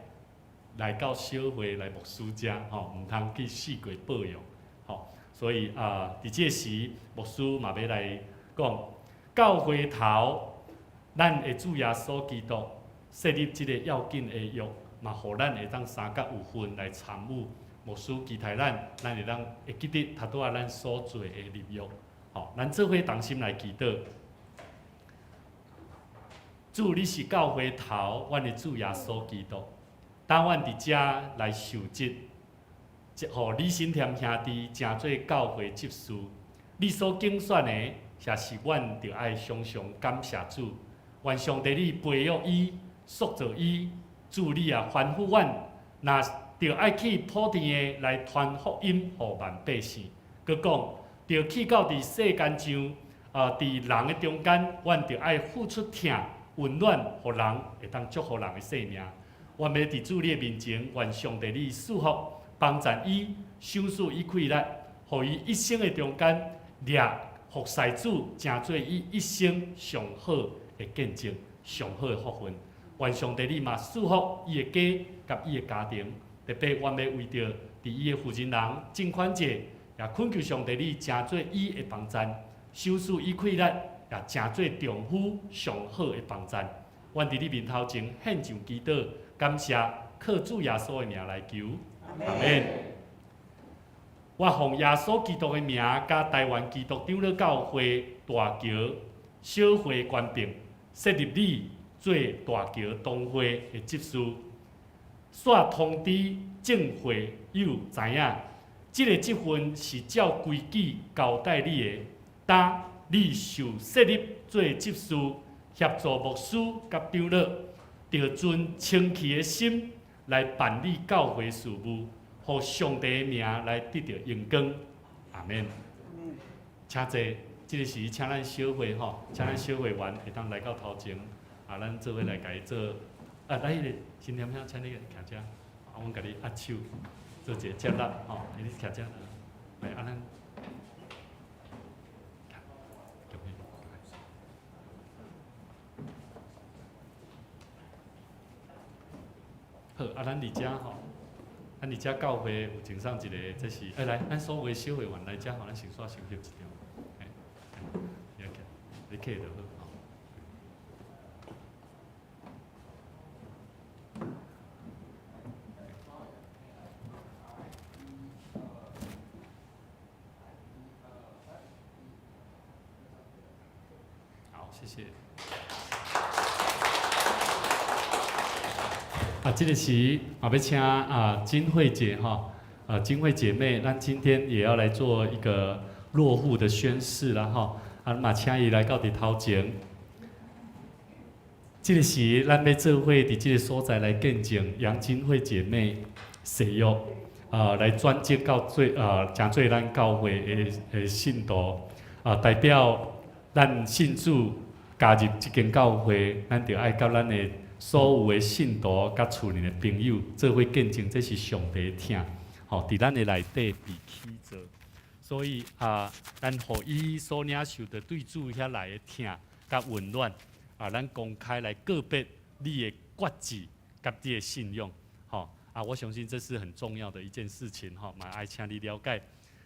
來到小會來牧師遮吼，毋通去四界報揚吼。所以啊，佇這時，牧師嘛欲來講，教會頭，咱的主耶穌基督設立這個要緊的約，嘛予咱會當相佮有份來參與。牧師期待咱，咱會當會記得頭拄仔咱所做的立約。吼，咱做伙同心來祈禱。主，你是教會頭，阮的主耶穌基督。當阮佇遮來受職，予李新添兄弟成做教會執事，你所揀選的，也是阮著愛常常感謝主。願上帝你培育伊，塑造伊，主你也吩咐阮，若著愛去普天的來傳福音予萬百姓。閣講，著去到佇世間上，佇人的中間，阮著愛付出疼、溫暖，予人會當祝福人的生命。阮欲佇主你的面前，願上帝你賜福，幫贊伊，賞賜伊氣力，予伊一生的中間，掠服侍主，成做伊一生上好的見證，上好的福分。願上帝你嘛賜福伊的家佮伊的家庭，特別阮欲為著佇伊的負責人鄭寬姐，也懇求上帝你成做伊的幫贊，賞賜伊氣力，也成做丈夫上好的幫贊。阮佇你面頭前獻上祈禱，感謝，靠主耶穌的名來求，阿們。我奉耶穌基督的名，佮台灣基督長老教會大橋小會權柄，設立你做大橋堂會的執事。煞通知眾會友知影，這個職分是照規矩交代你的。今你受設立做執事，協助牧師佮長老，著存清氣的心來辦理教會事務，予上帝的名來得著榮光。阿們。請坐，這個時請咱小會吼，請咱小會員會當來到頭前，啊，咱做伙來共伊做。啊，來彼个新添兄，請你徛遮，啊，阮共你握手，做一個接納吼，你徛遮，來，啊，咱。好，啊，咱佇遮吼，咱佇遮教會有贈送一個，這是，欸，來，咱所有的小會員來遮吼，咱先煞先翕一張，欸，你來徛，你徛就好吼。好，謝謝。啊，這個時嘛欲請啊金慧姐哈，啊金慧姐妹，咱今天也要來做一個落戶的宣誓啦哈，啊嘛請伊來到佇頭前。這個時，咱欲做伙佇這個所在來見證楊金慧姐妹誓約，啊來轉職到做啊，成做咱教會的的信徒，啊代表咱信主加入這間教會，咱著愛佮咱的所有的信徒佮厝內的朋友做伙見證，這是上帝的疼，吼，佇咱的內底被起造，所以啊，咱予伊所領受的對主遐來的疼佮溫暖，啊，咱公開來告別你的決志佮你的信仰，吼，啊，我相信這是很重要的一件事情，吼，嘛愛請你了解，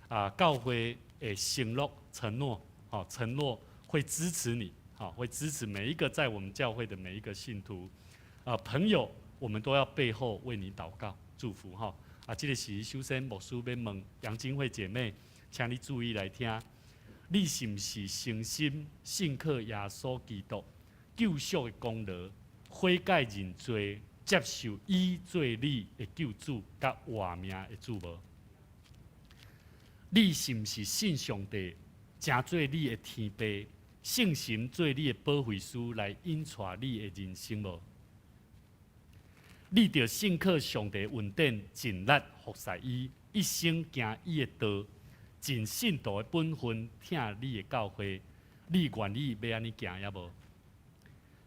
啊，教會會承諾承諾，吼，承諾會支持你，吼，會支持每一個在我們教會的每一個信徒。啊，朋友，我們都要背後為你禱告祝福哈。啊，這個時首先牧師欲問楊金慧姐妹，請你注意來聽，你是毋是誠心信靠耶穌基督救贖的功勞，悔改認罪，接受伊做你的救主佮活命的主無？你是毋是信上帝，成做你的天父，聖神做你的保惠師來引帶你的人生無？你著信靠上帝恩典，盡力服侍伊，一生行伊的道，盡信徒的本分，疼你的教會。你願意欲按呢行抑無？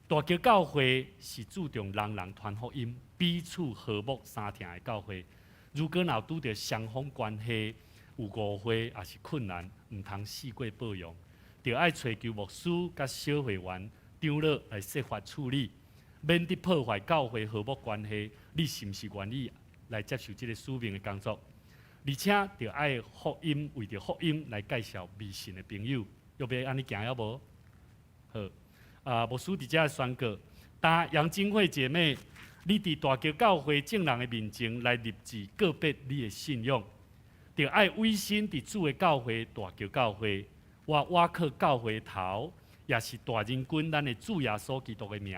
大橋教會是注重人人傳福音、彼此和睦相疼的教會。如果若有拄著雙方關係有誤會，抑是困難，毋通四過包容，著愛揣求牧師佮小會員長老來設法處理，免得破壞教會和睦關係。你是毋是願意來接受這个使命的工作？而且著愛福音，為著福音來介紹未信的朋友，欲按呢行抑無？好，啊，牧師佇遮宣告，當楊金惠姐妹，你佇大橋教會眾人的面前來立志告別你的信仰，著愛委身佇主的教會大橋教會，我倚靠教會頭，也是大仁君咱的主耶穌基督的名，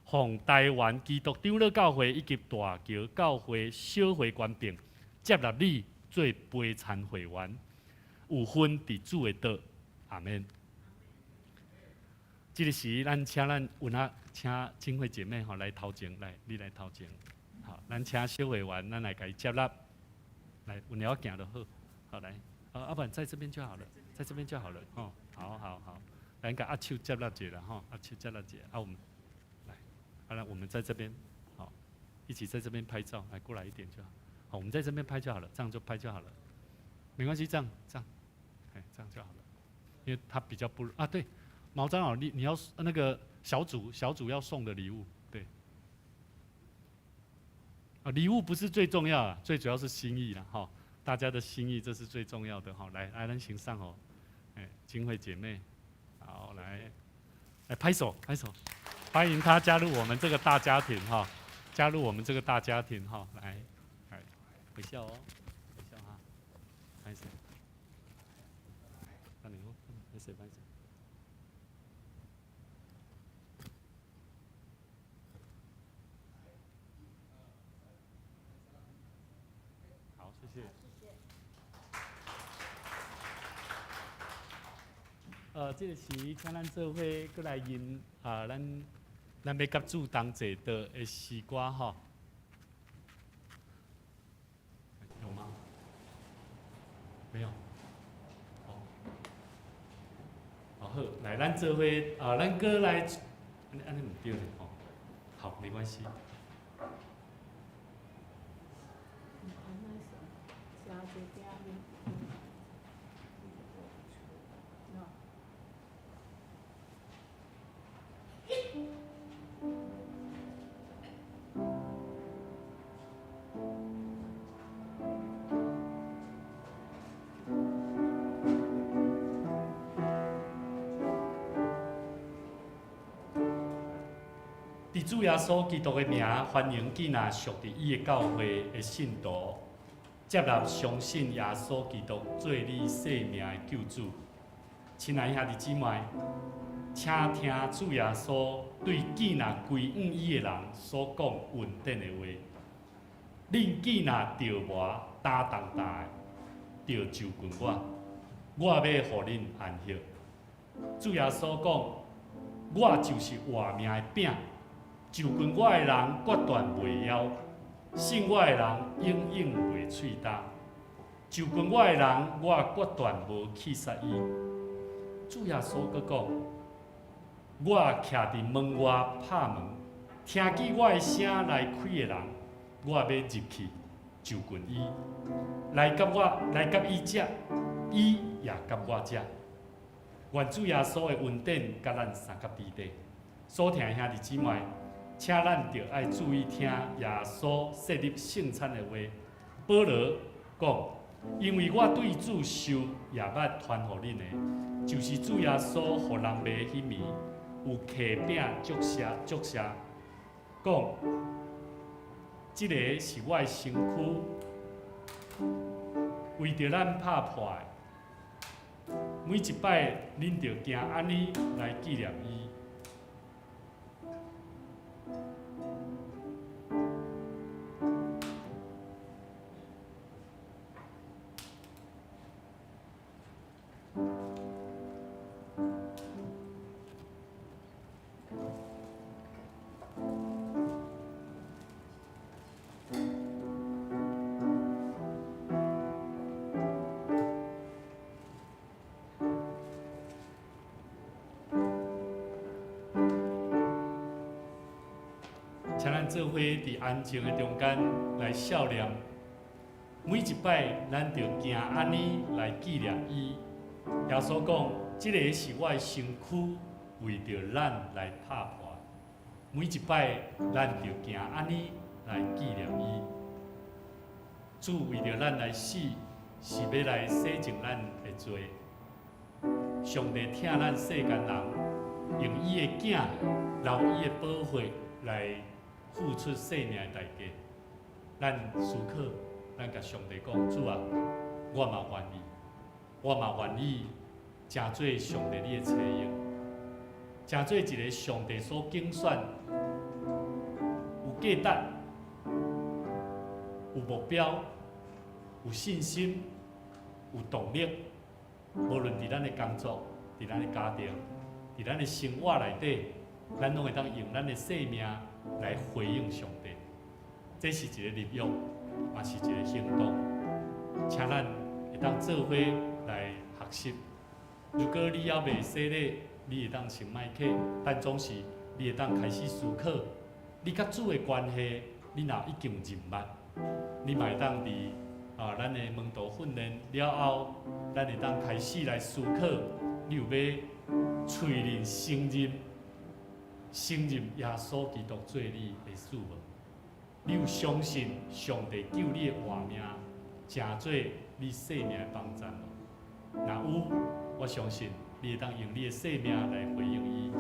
奉台灣基督長老教會以及大橋教會小會權柄，接納你做陪餐會員，有份佇主的道，阿們。這个時，咱請咱有影請金惠姐妹吼來頭前來，你來頭前，好，咱請小會員，咱來共伊接納，來，有了行就好，好來，啊，不然在這邊就好了，在這邊就好了，吼，好好好，咱共握手接納一下吼，握手接納一下，啊，我們來，好來，我們在這邊，好，一起在這邊拍照，來過來一點就好，好，我們在這邊拍就好了，這樣就拍就好了，沒關係，這樣這樣，哎，這樣就好了，因為他比較不啊，對。毛長老，你要那個小組要送的禮物，對。啊，禮物不是最重要啊，最主要是心意啦，哈，大家的心意這是最重要的哈。來，來，咱先上哦，哎，金惠姐妹，好，來，來拍手拍手，歡迎她加入我們這個大家庭哈，加入我們這個大家庭哈，來，來，微笑哦，微笑哈，拍手，那你哦，拍手拍手。好，謝謝。這个時，請咱做伙閣來吟啊，咱欲佮主同齊的的詩歌吼。有嗎？沒有。好，好，來，咱做伙啊，咱閣來，按呢按呢毋對咧吼。好，沒關係。佇主耶穌基督的名，歡迎囝兒屬佇伊的教會的信徒，接納相信耶穌基督做你生命的救主。親愛兄弟姊妹，請聽主耶穌對囝兒歸向伊的人所講恩典的話。恁囝若著魔擔重擔的，著就近我，我欲予恁安息。主耶穌講：我就是活命的餅。就近我的人，決斷袂枵；信我的人，永遠袂喙焦。就近我的人，我決斷無棄殺伊。主耶穌閣講：我徛佇門外拍門，聽見我的聲來開的人，我欲入去就近伊，來佮我來佮伊食，伊也佮我食。願主耶穌的恩典佮咱相佮佇咧。所疼的兄弟姊妹，請咱著愛注意聽耶穌設立聖餐的話。保羅講：因為我對主受耶捌傳予恁的，就是主耶穌予人賣彼暝，有提餅祝謝祝謝，講：這个是我的身軀，為著咱拍破的。每一擺恁著行按呢來紀念伊。請咱做伙佇安靜的中間來默念。每一擺，咱著行按呢來紀念伊。耶穌講：這个是我的身軀，為著咱來拍破。每一擺，咱著行按呢來紀念伊。主為著咱來死，是欲來洗淨咱的罪。上帝疼咱世間人，用伊的囝流伊的寶血來付出生命的代價。咱思考，咱共上帝講：主啊，我嘛願意，我嘛願意成做上帝你的差役，成做一个上帝所揀選、有價值、有目標、有信心、有動力。無論佇咱的工作、佇咱的家庭、佇咱的生活內底，咱攏會當用咱的生命來回應上帝。這是一个立約，嘛是一个行動。請咱會當做伙來學習。如果你猶未洗禮，你會當先莫客，但總是你會當開始思考，你佮主的關係，你若已經認捌，你嘛會當佇咱的門徒訓練了後，咱會當開始來思考，你有欲喙認承認，承認耶穌基督做你的主無？你有相信上帝救你的活命，成做你生命的幫贊無？若有，我相信你會當用你的生命來回應伊。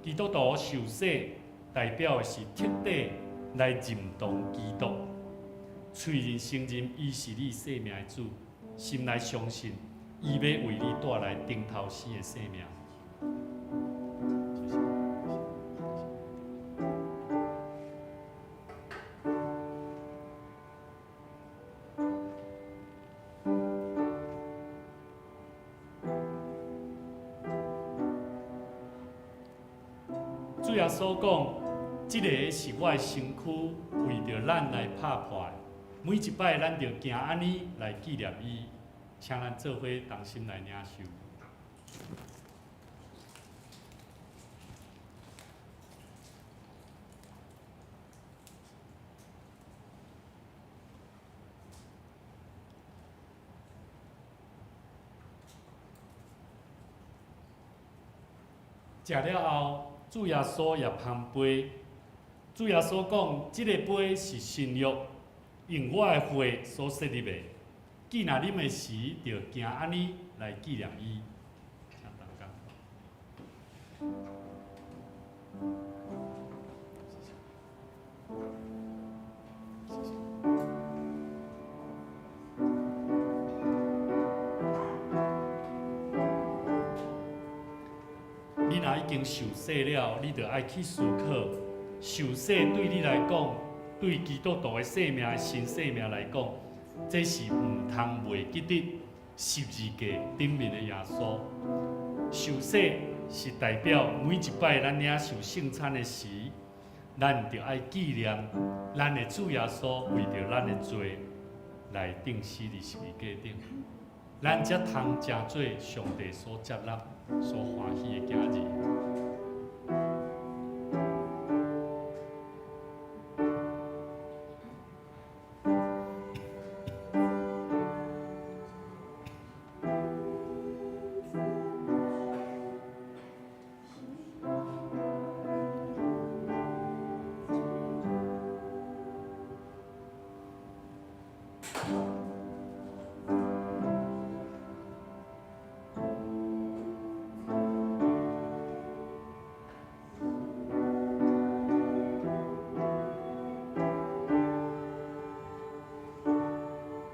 基督徒受洗代表的是徹底來認同基督，喙認承認伊是你生命的主，心內相信伊欲為你帶來頂頭生的生命。謝謝。主耶穌講：這个是我的身軀，為著咱來拍破的。每一擺，咱著行按呢來紀念伊，請咱做伙同心來領受。食了後，主耶穌也捧杯。主耶穌講：這个杯是新約，用我的血所設立的。既若啉的時，著行按呢來紀念伊。請大家。謝謝。你若已經受洗了，你著愛去思考，受洗對你來講，對基督徒的生命、新生命來講，這是毋通袂記得十字架頂面的耶穌。受洗是代表每一擺咱領受聖餐的時，咱著愛紀念咱的主耶穌為著咱的罪來釘死佇十字架頂，咱才通成做上帝所接納、所歡喜的囝兒。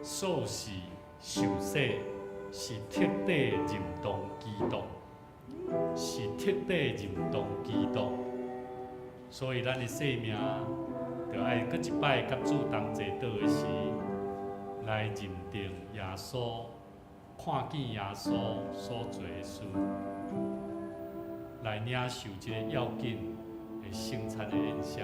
素食受洗是徹底認同基督，是徹底認同基督。所以咱的生命，著愛閣一擺佮主同齊倒的時，來認定耶穌，看看見耶穌所做的事，來領受這个要緊的聖餐的宴席。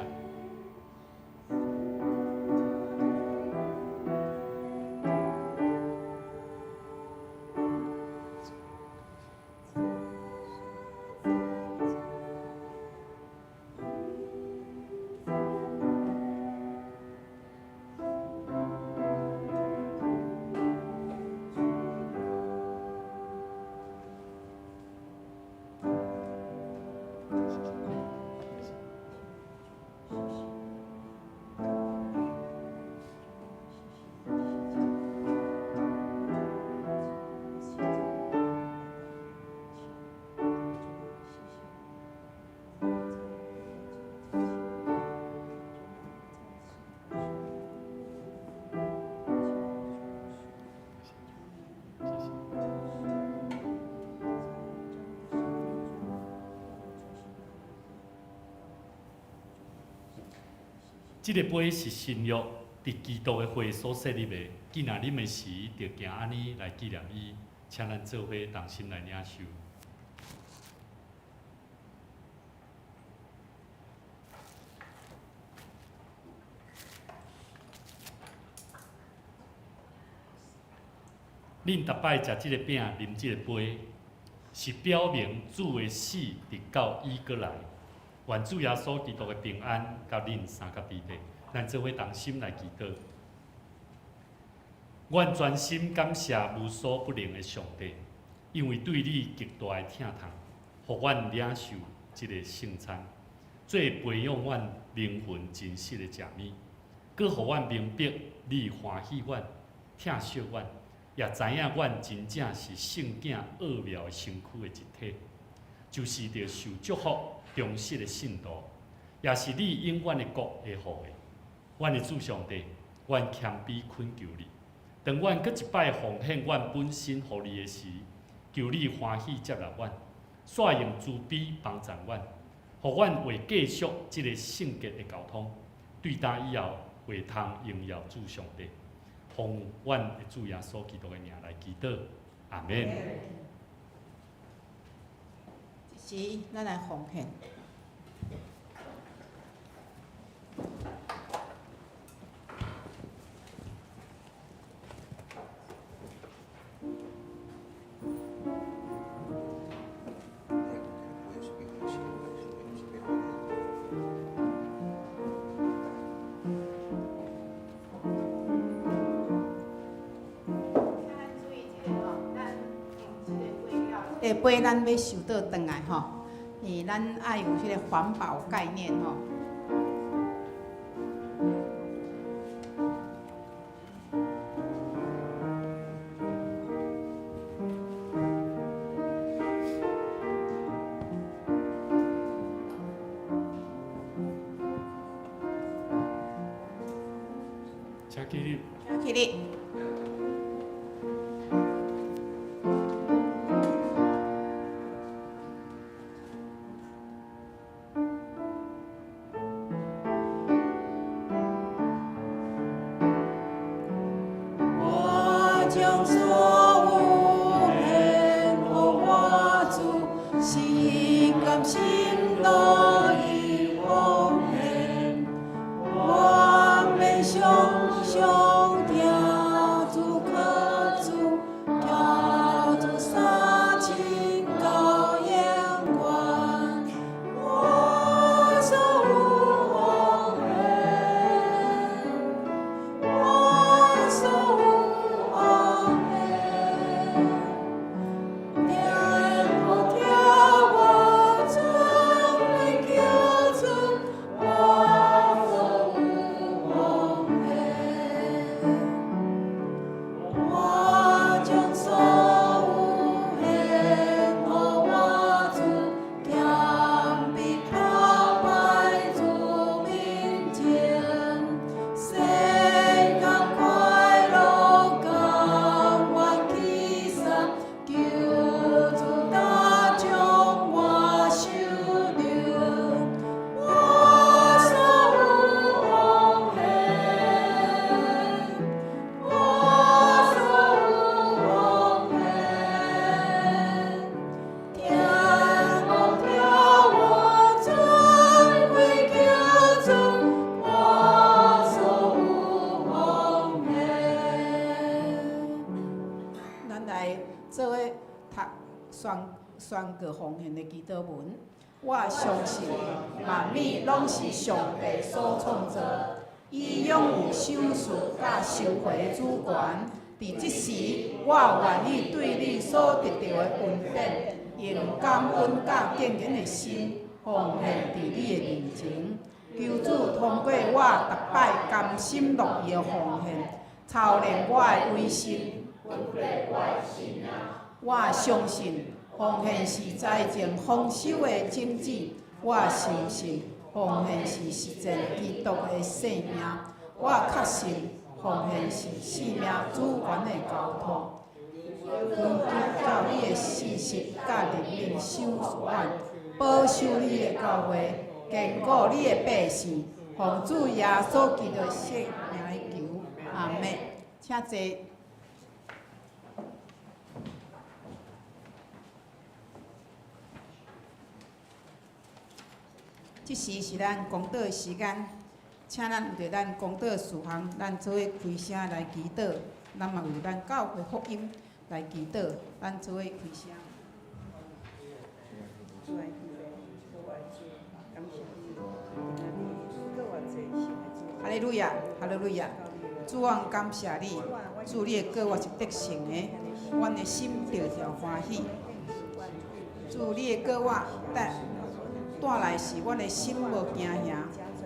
這个杯是新約佇基督的血所設立的，囝仔啉的時，就行按呢來紀念伊，請咱做伙同心來領受。恁逐擺食這个餅、啉這个杯，是表明主的死直到伊閣來。願主耶穌基督的平安，佮恁三甲彼得，咱做伙同心來祈禱。阮專心感謝無所不能的上帝，因為對你極大的疼痛，予阮領受這个聖餐，做培養阮靈魂真實的食物，閣予阮明白你歡喜阮、疼惜阮，也知影阮真正是聖囝奧妙的身軀的一體，就是著受祝福、忠實的信徒，也是你永遠的國會予的。阮的主上帝，阮謙卑懇求你，當阮閣一擺奉獻阮本身予你的時，求你歡喜接納阮，煞用慈悲幫助阮，予阮會繼續這个聖潔的交通，對今以後會通榮耀主上帝。奉阮的主耶穌基督的名來祈禱，阿們。這時，咱來奉獻。下杯咱欲收倒轉來吼，咱愛有彼个環保概念吼。請起立。請起立。我將所有獻予我主，心甘心樂意奉獻，我免常常聽主靠主，靠主三千到永遠，我所有奉獻，我所有奉獻，天父聽我全力來做伙讀宣宣告奉獻的祈禱文。我相信萬物攏是上帝所創造，伊擁有賞賜佮收回的主權。佇這時，我願意對你所得著的恩典，用感恩佮敬虔的心奉獻佇你的面前。求主通過我逐擺甘心樂意的奉獻，操練我的委身。我相信奉獻是財政豐收的種子。我相信奉獻是實踐基督的生命。我確信奉獻是生命主權的交託。求主照你的信實佮憐憫賞賜阮，保守你的教會，堅固你的百姓，奉主耶穌基督的聖名來求，阿們。請坐。這時是咱公禱的時間，請咱為著咱公禱事項，咱做伙開聲來祈禱。咱嘛為咱教會福音來祈禱，咱做伙開聲。哈利路亞，哈利路亞！主啊，感謝你，主你的過活是得勝的，阮的心著著歡喜。主你的過活帶帶來是阮的心無驚嚇，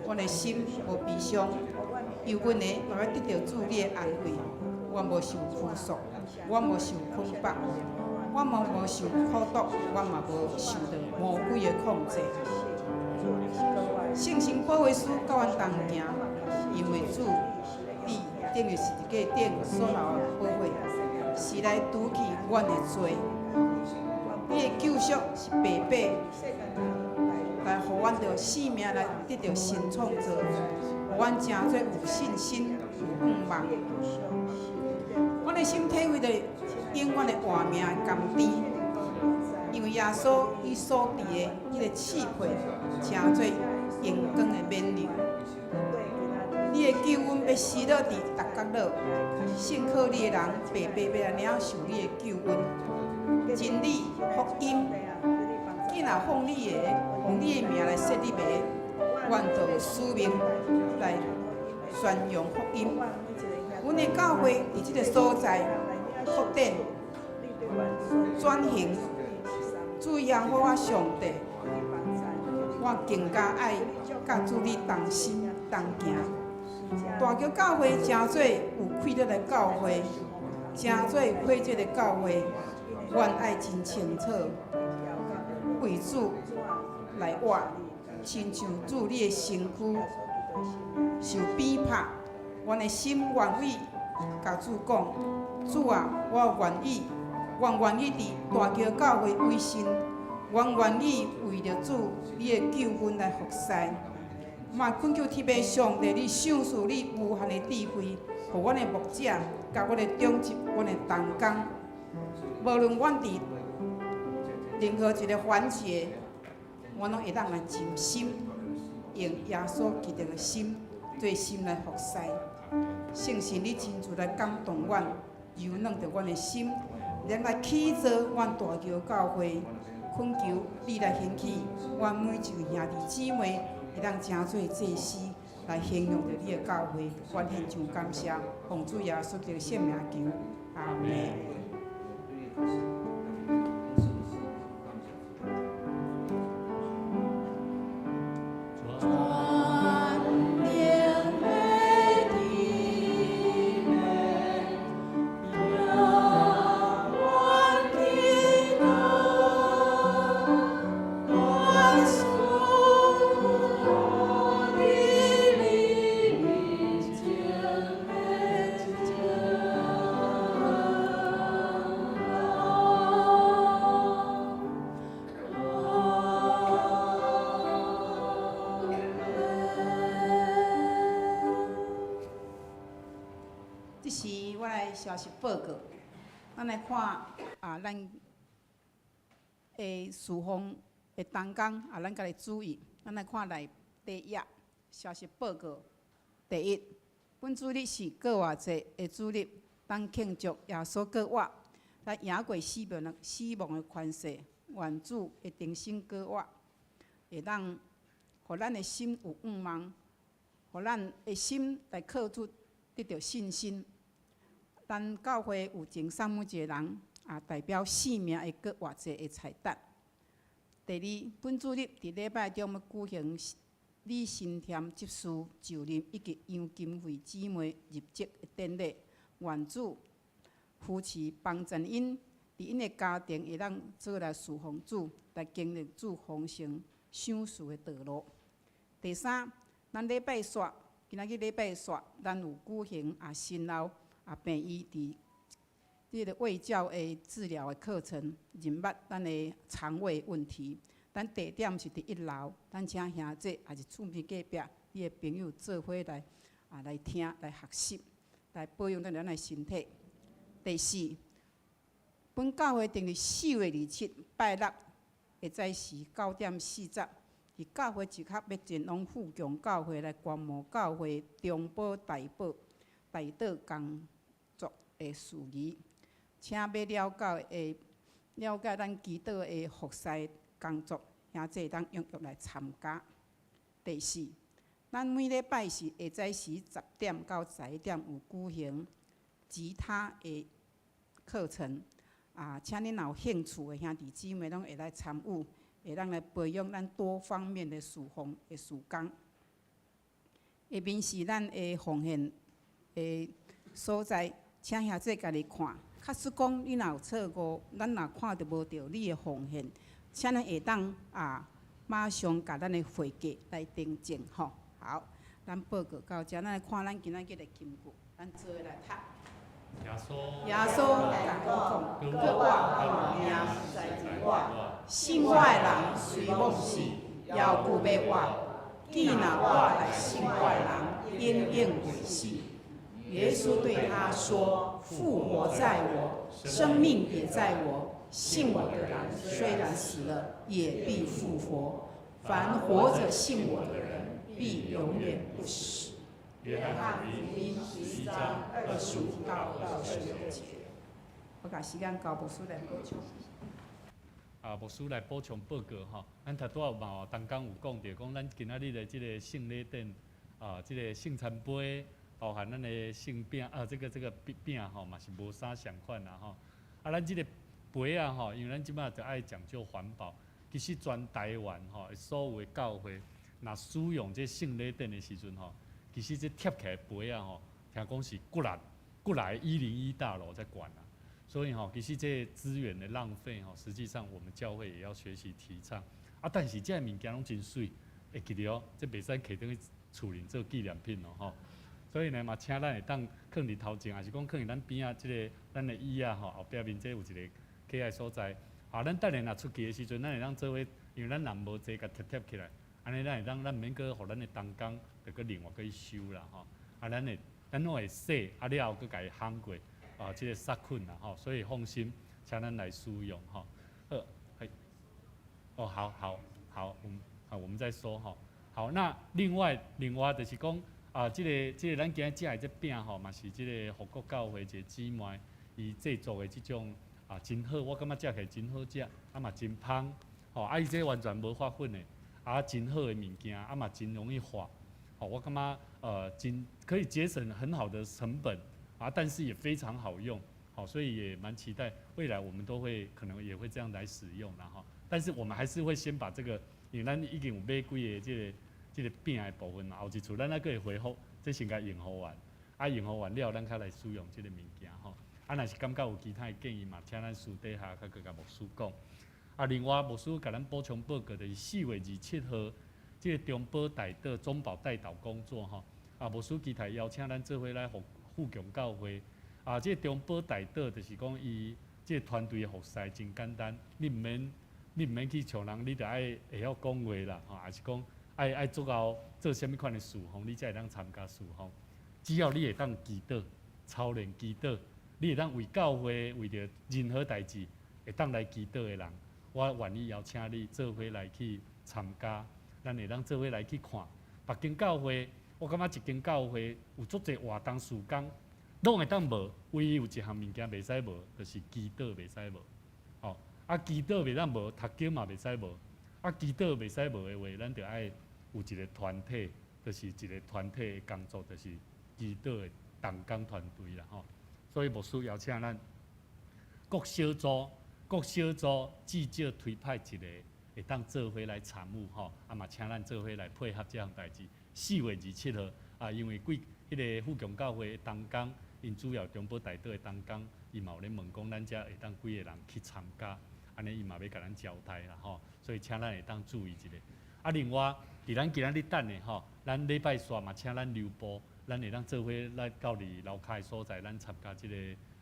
阮的心無悲傷，因為阮的嘛欲得著主你的安慰，阮無受拘束，阮無受捆綁，阮嘛無受苦毒，阮嘛無受著魔鬼的控制。聖神保惠師佮阮同行，因為主佇釘佇十字架頂所流的寶血，是來除去阮的罪。你的救贖是白白來予阮著生命來得著新創造，予阮成做有信心、有盼望。阮的心體會著永遠的活命的甘甜，因為耶穌伊所治的彼个刺皮，成做榮光的冕旒。你的救恩欲施落佇逐角落，信靠你的人白白欲來領受你的救恩。真理、福音，囝若奉你的，奉你的名來設立的，阮就有使命來宣揚福音。阮的教會佇這個所在擴展轉型，主耶和華上帝，我更加愛佮主你同心同行。大橋教會成做有氣力的教會，成做火熱的教會，阮愛真清楚，為主來活，親像主你的身軀受鞭拍，阮的心願意共主講：主啊，我願意，我願意佇大橋教會委身，我願意為著主你的救恩來服侍。嘛懇求天父上帝，你賞賜你無限的智慧，予阮的牧者、佮阮的長執、阮的同工，無論阮佇任何一個環節，阮攏會當來盡心，用耶穌基督的心，做心來服侍。聖神，你親自來感動阮，柔軟著阮的心，咱來起造阮大橋教會，懇求你來興起阮每一個兄弟姊妹，會當成做祭司來興揚著你的教會。阮獻上感謝，奉主耶穌基督聖名求，阿們。這時我來消息報告，咱來看啊，咱的事奉的同工啊，咱家己注意。咱來看來第一頁消息報告。第一，本主日是復活節的主日，當慶祝耶穌復活。咱贏過死亡的權勢，願主的重生膏抹，會當予咱的心有向望，予咱的心來靠主得著信心。咱教會有贈送每一个人啊，代表生命的閣活祭的菜單。第二，本主日佇禮拜中欲舉行李新添執事就任以及楊金惠姊妹入職的典禮，願主扶持幫贊𪜶，佇𪜶的家庭會當做來侍奉主，來經歷主豐盛賞賜的道路。第三，咱禮拜四，今仔日禮拜四，咱有舉行啊新老啊病醫佇這个衛教的治療的課程，認捌咱的腸胃問題。咱地點是佇一樓，咱請兄姐抑是厝邊隔壁你的朋友做伙來啊來聽來學習，來保養咱的身體。第四，本教會定佇4月27拜六下早時9點40，佇教會集合欲前往富強教會來觀摩教會中保代保代禱工作的事宜，請欲了解咱祈禱的服侍工作，兄弟當踴躍來參加。第四，咱每禮拜四下早時10點到11點有舉行吉他的課程，啊，請恁若有興趣的兄弟姊妹攏會來參與，會當來培養咱多方面的事奉的事工。下面是咱的奉獻的所在，請兄弟家己看。假使講你若有錯誤，咱若看著無著你的奉獻，請咱會當啊，馬上共咱的會計來訂正吼。好，咱報告到遮，咱來看咱今仔日的金句，咱做伙來讀。耶穌耶穌共講：過活和命在於我，信我的人雖罔死，猶舊欲活；見我來信我的人，永遠袂死。耶穌對他說：復活在我，生命也在我。信我的人雖然死了，也必復活；凡活著信我的人，必永遠不死。約翰福音11章25到26節。我共時間交牧師來補充。啊，牧師來補充報告吼，咱頭拄仔嘛同工有講著，講咱今仔日的這個聖禮典啊，這個聖餐杯，包含咱的聖餅啊，這個餅吼嘛是無啥仝款啦吼。啊，咱這個杯仔吼，因為咱這擺就愛講究環保，其實全台灣吼所有的教會，若使用這聖禮典的時陣吼，其實這疊起來杯仔吼，聽講是幾若幾若101大樓遮懸啦。所以吼，其實這資源的浪費吼，實際上我們教會也要學習提倡。啊，但是這个物件攏真媠，會記得哦，這袂使提轉去厝裡做紀念品哦吼。所以呢，嘛請咱會當囥佇頭前，抑是講囥佇咱邊仔這个咱的椅仔吼後壁面這有一個可愛所在。啊，咱等下若出去的時陣，咱會當做伙，因為咱人無濟，共疊疊起來，按呢咱會當咱毋免閣予咱的同工，著閣另外閣去收啦吼。啊，咱會咱攏會洗，啊了後閣共伊烘過，啊，這个殺菌啦吼，所以放心，請咱來使用吼。好，係，哦，好好好，我們好，我們再說吼。好，那另外就是講啊，這个咱今仔食的這餅吼，嘛是這个復國教會一个姊妹伊製作的這種啊，真好，我感覺食起來真好食，啊嘛真芳，吼，啊伊這完全無發粉的，啊真好的物件，啊嘛真容易化，吼，我感覺真可以節省很好的成本，啊，但是也非常好用，好，所以也蠻期待未來我們都會可能也會這樣來使用啦吼，但是我們還是會先把這個，因為咱已經有買幾个這個餅的部分嘛，後一次咱還閣會回復，這先共用予完，啊用予完了，咱較來使用這個物件吼。啊，若是感覺有其他的建議嘛，請咱私底下較閣共牧師講。啊，另外牧師共咱補充報告，就是4月27號，這個中保代禱中保代禱工作吼。啊，牧師期待邀請咱做伙來富強教會。啊，這個中保代禱就是講伊這個團隊的服侍真簡單，你毋免去像人，你著愛會曉講話啦，吼，抑是講愛足夠做啥物款的事奉，你才會當參加事奉。只要你會當祈禱，操練祈禱，你會當為教會為著任何代誌會當來祈禱的人，我願意邀請你做伙來去參加。咱會當做伙來去看。別間教會，我感覺一間教會有足濟活動事工，攏會當無，唯一有一項物件袂使無，就是祈禱袂使無。吼，啊，祈禱袂當無，讀經嘛袂使無。啊，祈禱袂使無的話，咱著愛有一個團體，就是一個團體的工作，就是祈禱的同工團隊啦。吼，所以牧師邀請咱各小組、各小組至少推派一個會當做伙來參與吼，啊嘛請咱做伙來配合這項代誌。4月27號啊，因為幾彼個富強教會的同工，𪜶主要中保大島的同工，伊嘛有咧問講，咱遮會當幾个人去參加，按呢伊嘛欲共咱交代啦吼，所以請咱會當注意一下。啊，另外，佇咱今仔日等的吼，咱禮拜四嘛請咱留步，咱會當做伙來到佇樓跤的所在，咱參加這個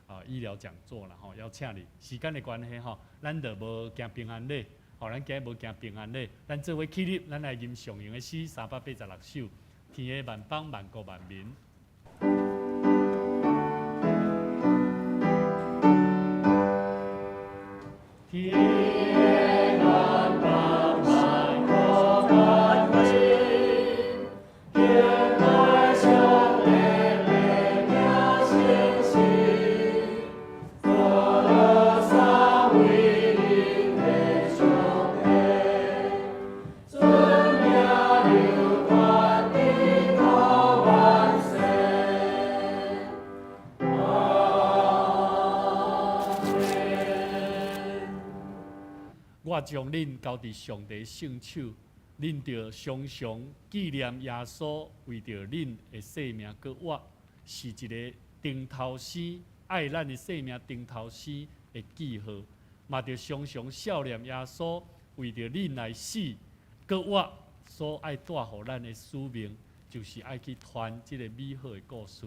啊醫療講座啦吼，邀請你。時間的關係吼，咱就無行平安禮，吼，咱今日無行平安禮，咱做伙起立，咱來吟上用的詩386首，天的萬邦萬國萬民。天萬邦萬國萬民，敬拜上帝的名聖神，歌頌偉人的上帝，尊名流傳直到萬世。阿們。我將恁交佇上帝聖手，恁著常常紀念耶穌為著恁的性命閣活，是一个頂頭生愛咱的性命頂頭生的記號，嘛著常常數念耶穌為著恁來死閣活所愛帶予咱的使命，就是愛去傳這个美好的故事。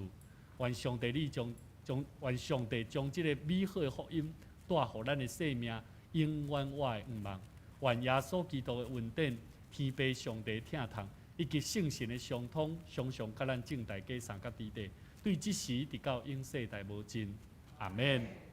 願上帝你將將願上帝將這个美好的福音帶予咱的性命，永遠活的願望。願耶穌基督的恩典、天父上帝疼痛，以及聖神的相通，常常佮咱眾大家相佮佇底，對這時直到永世代無盡。阿們。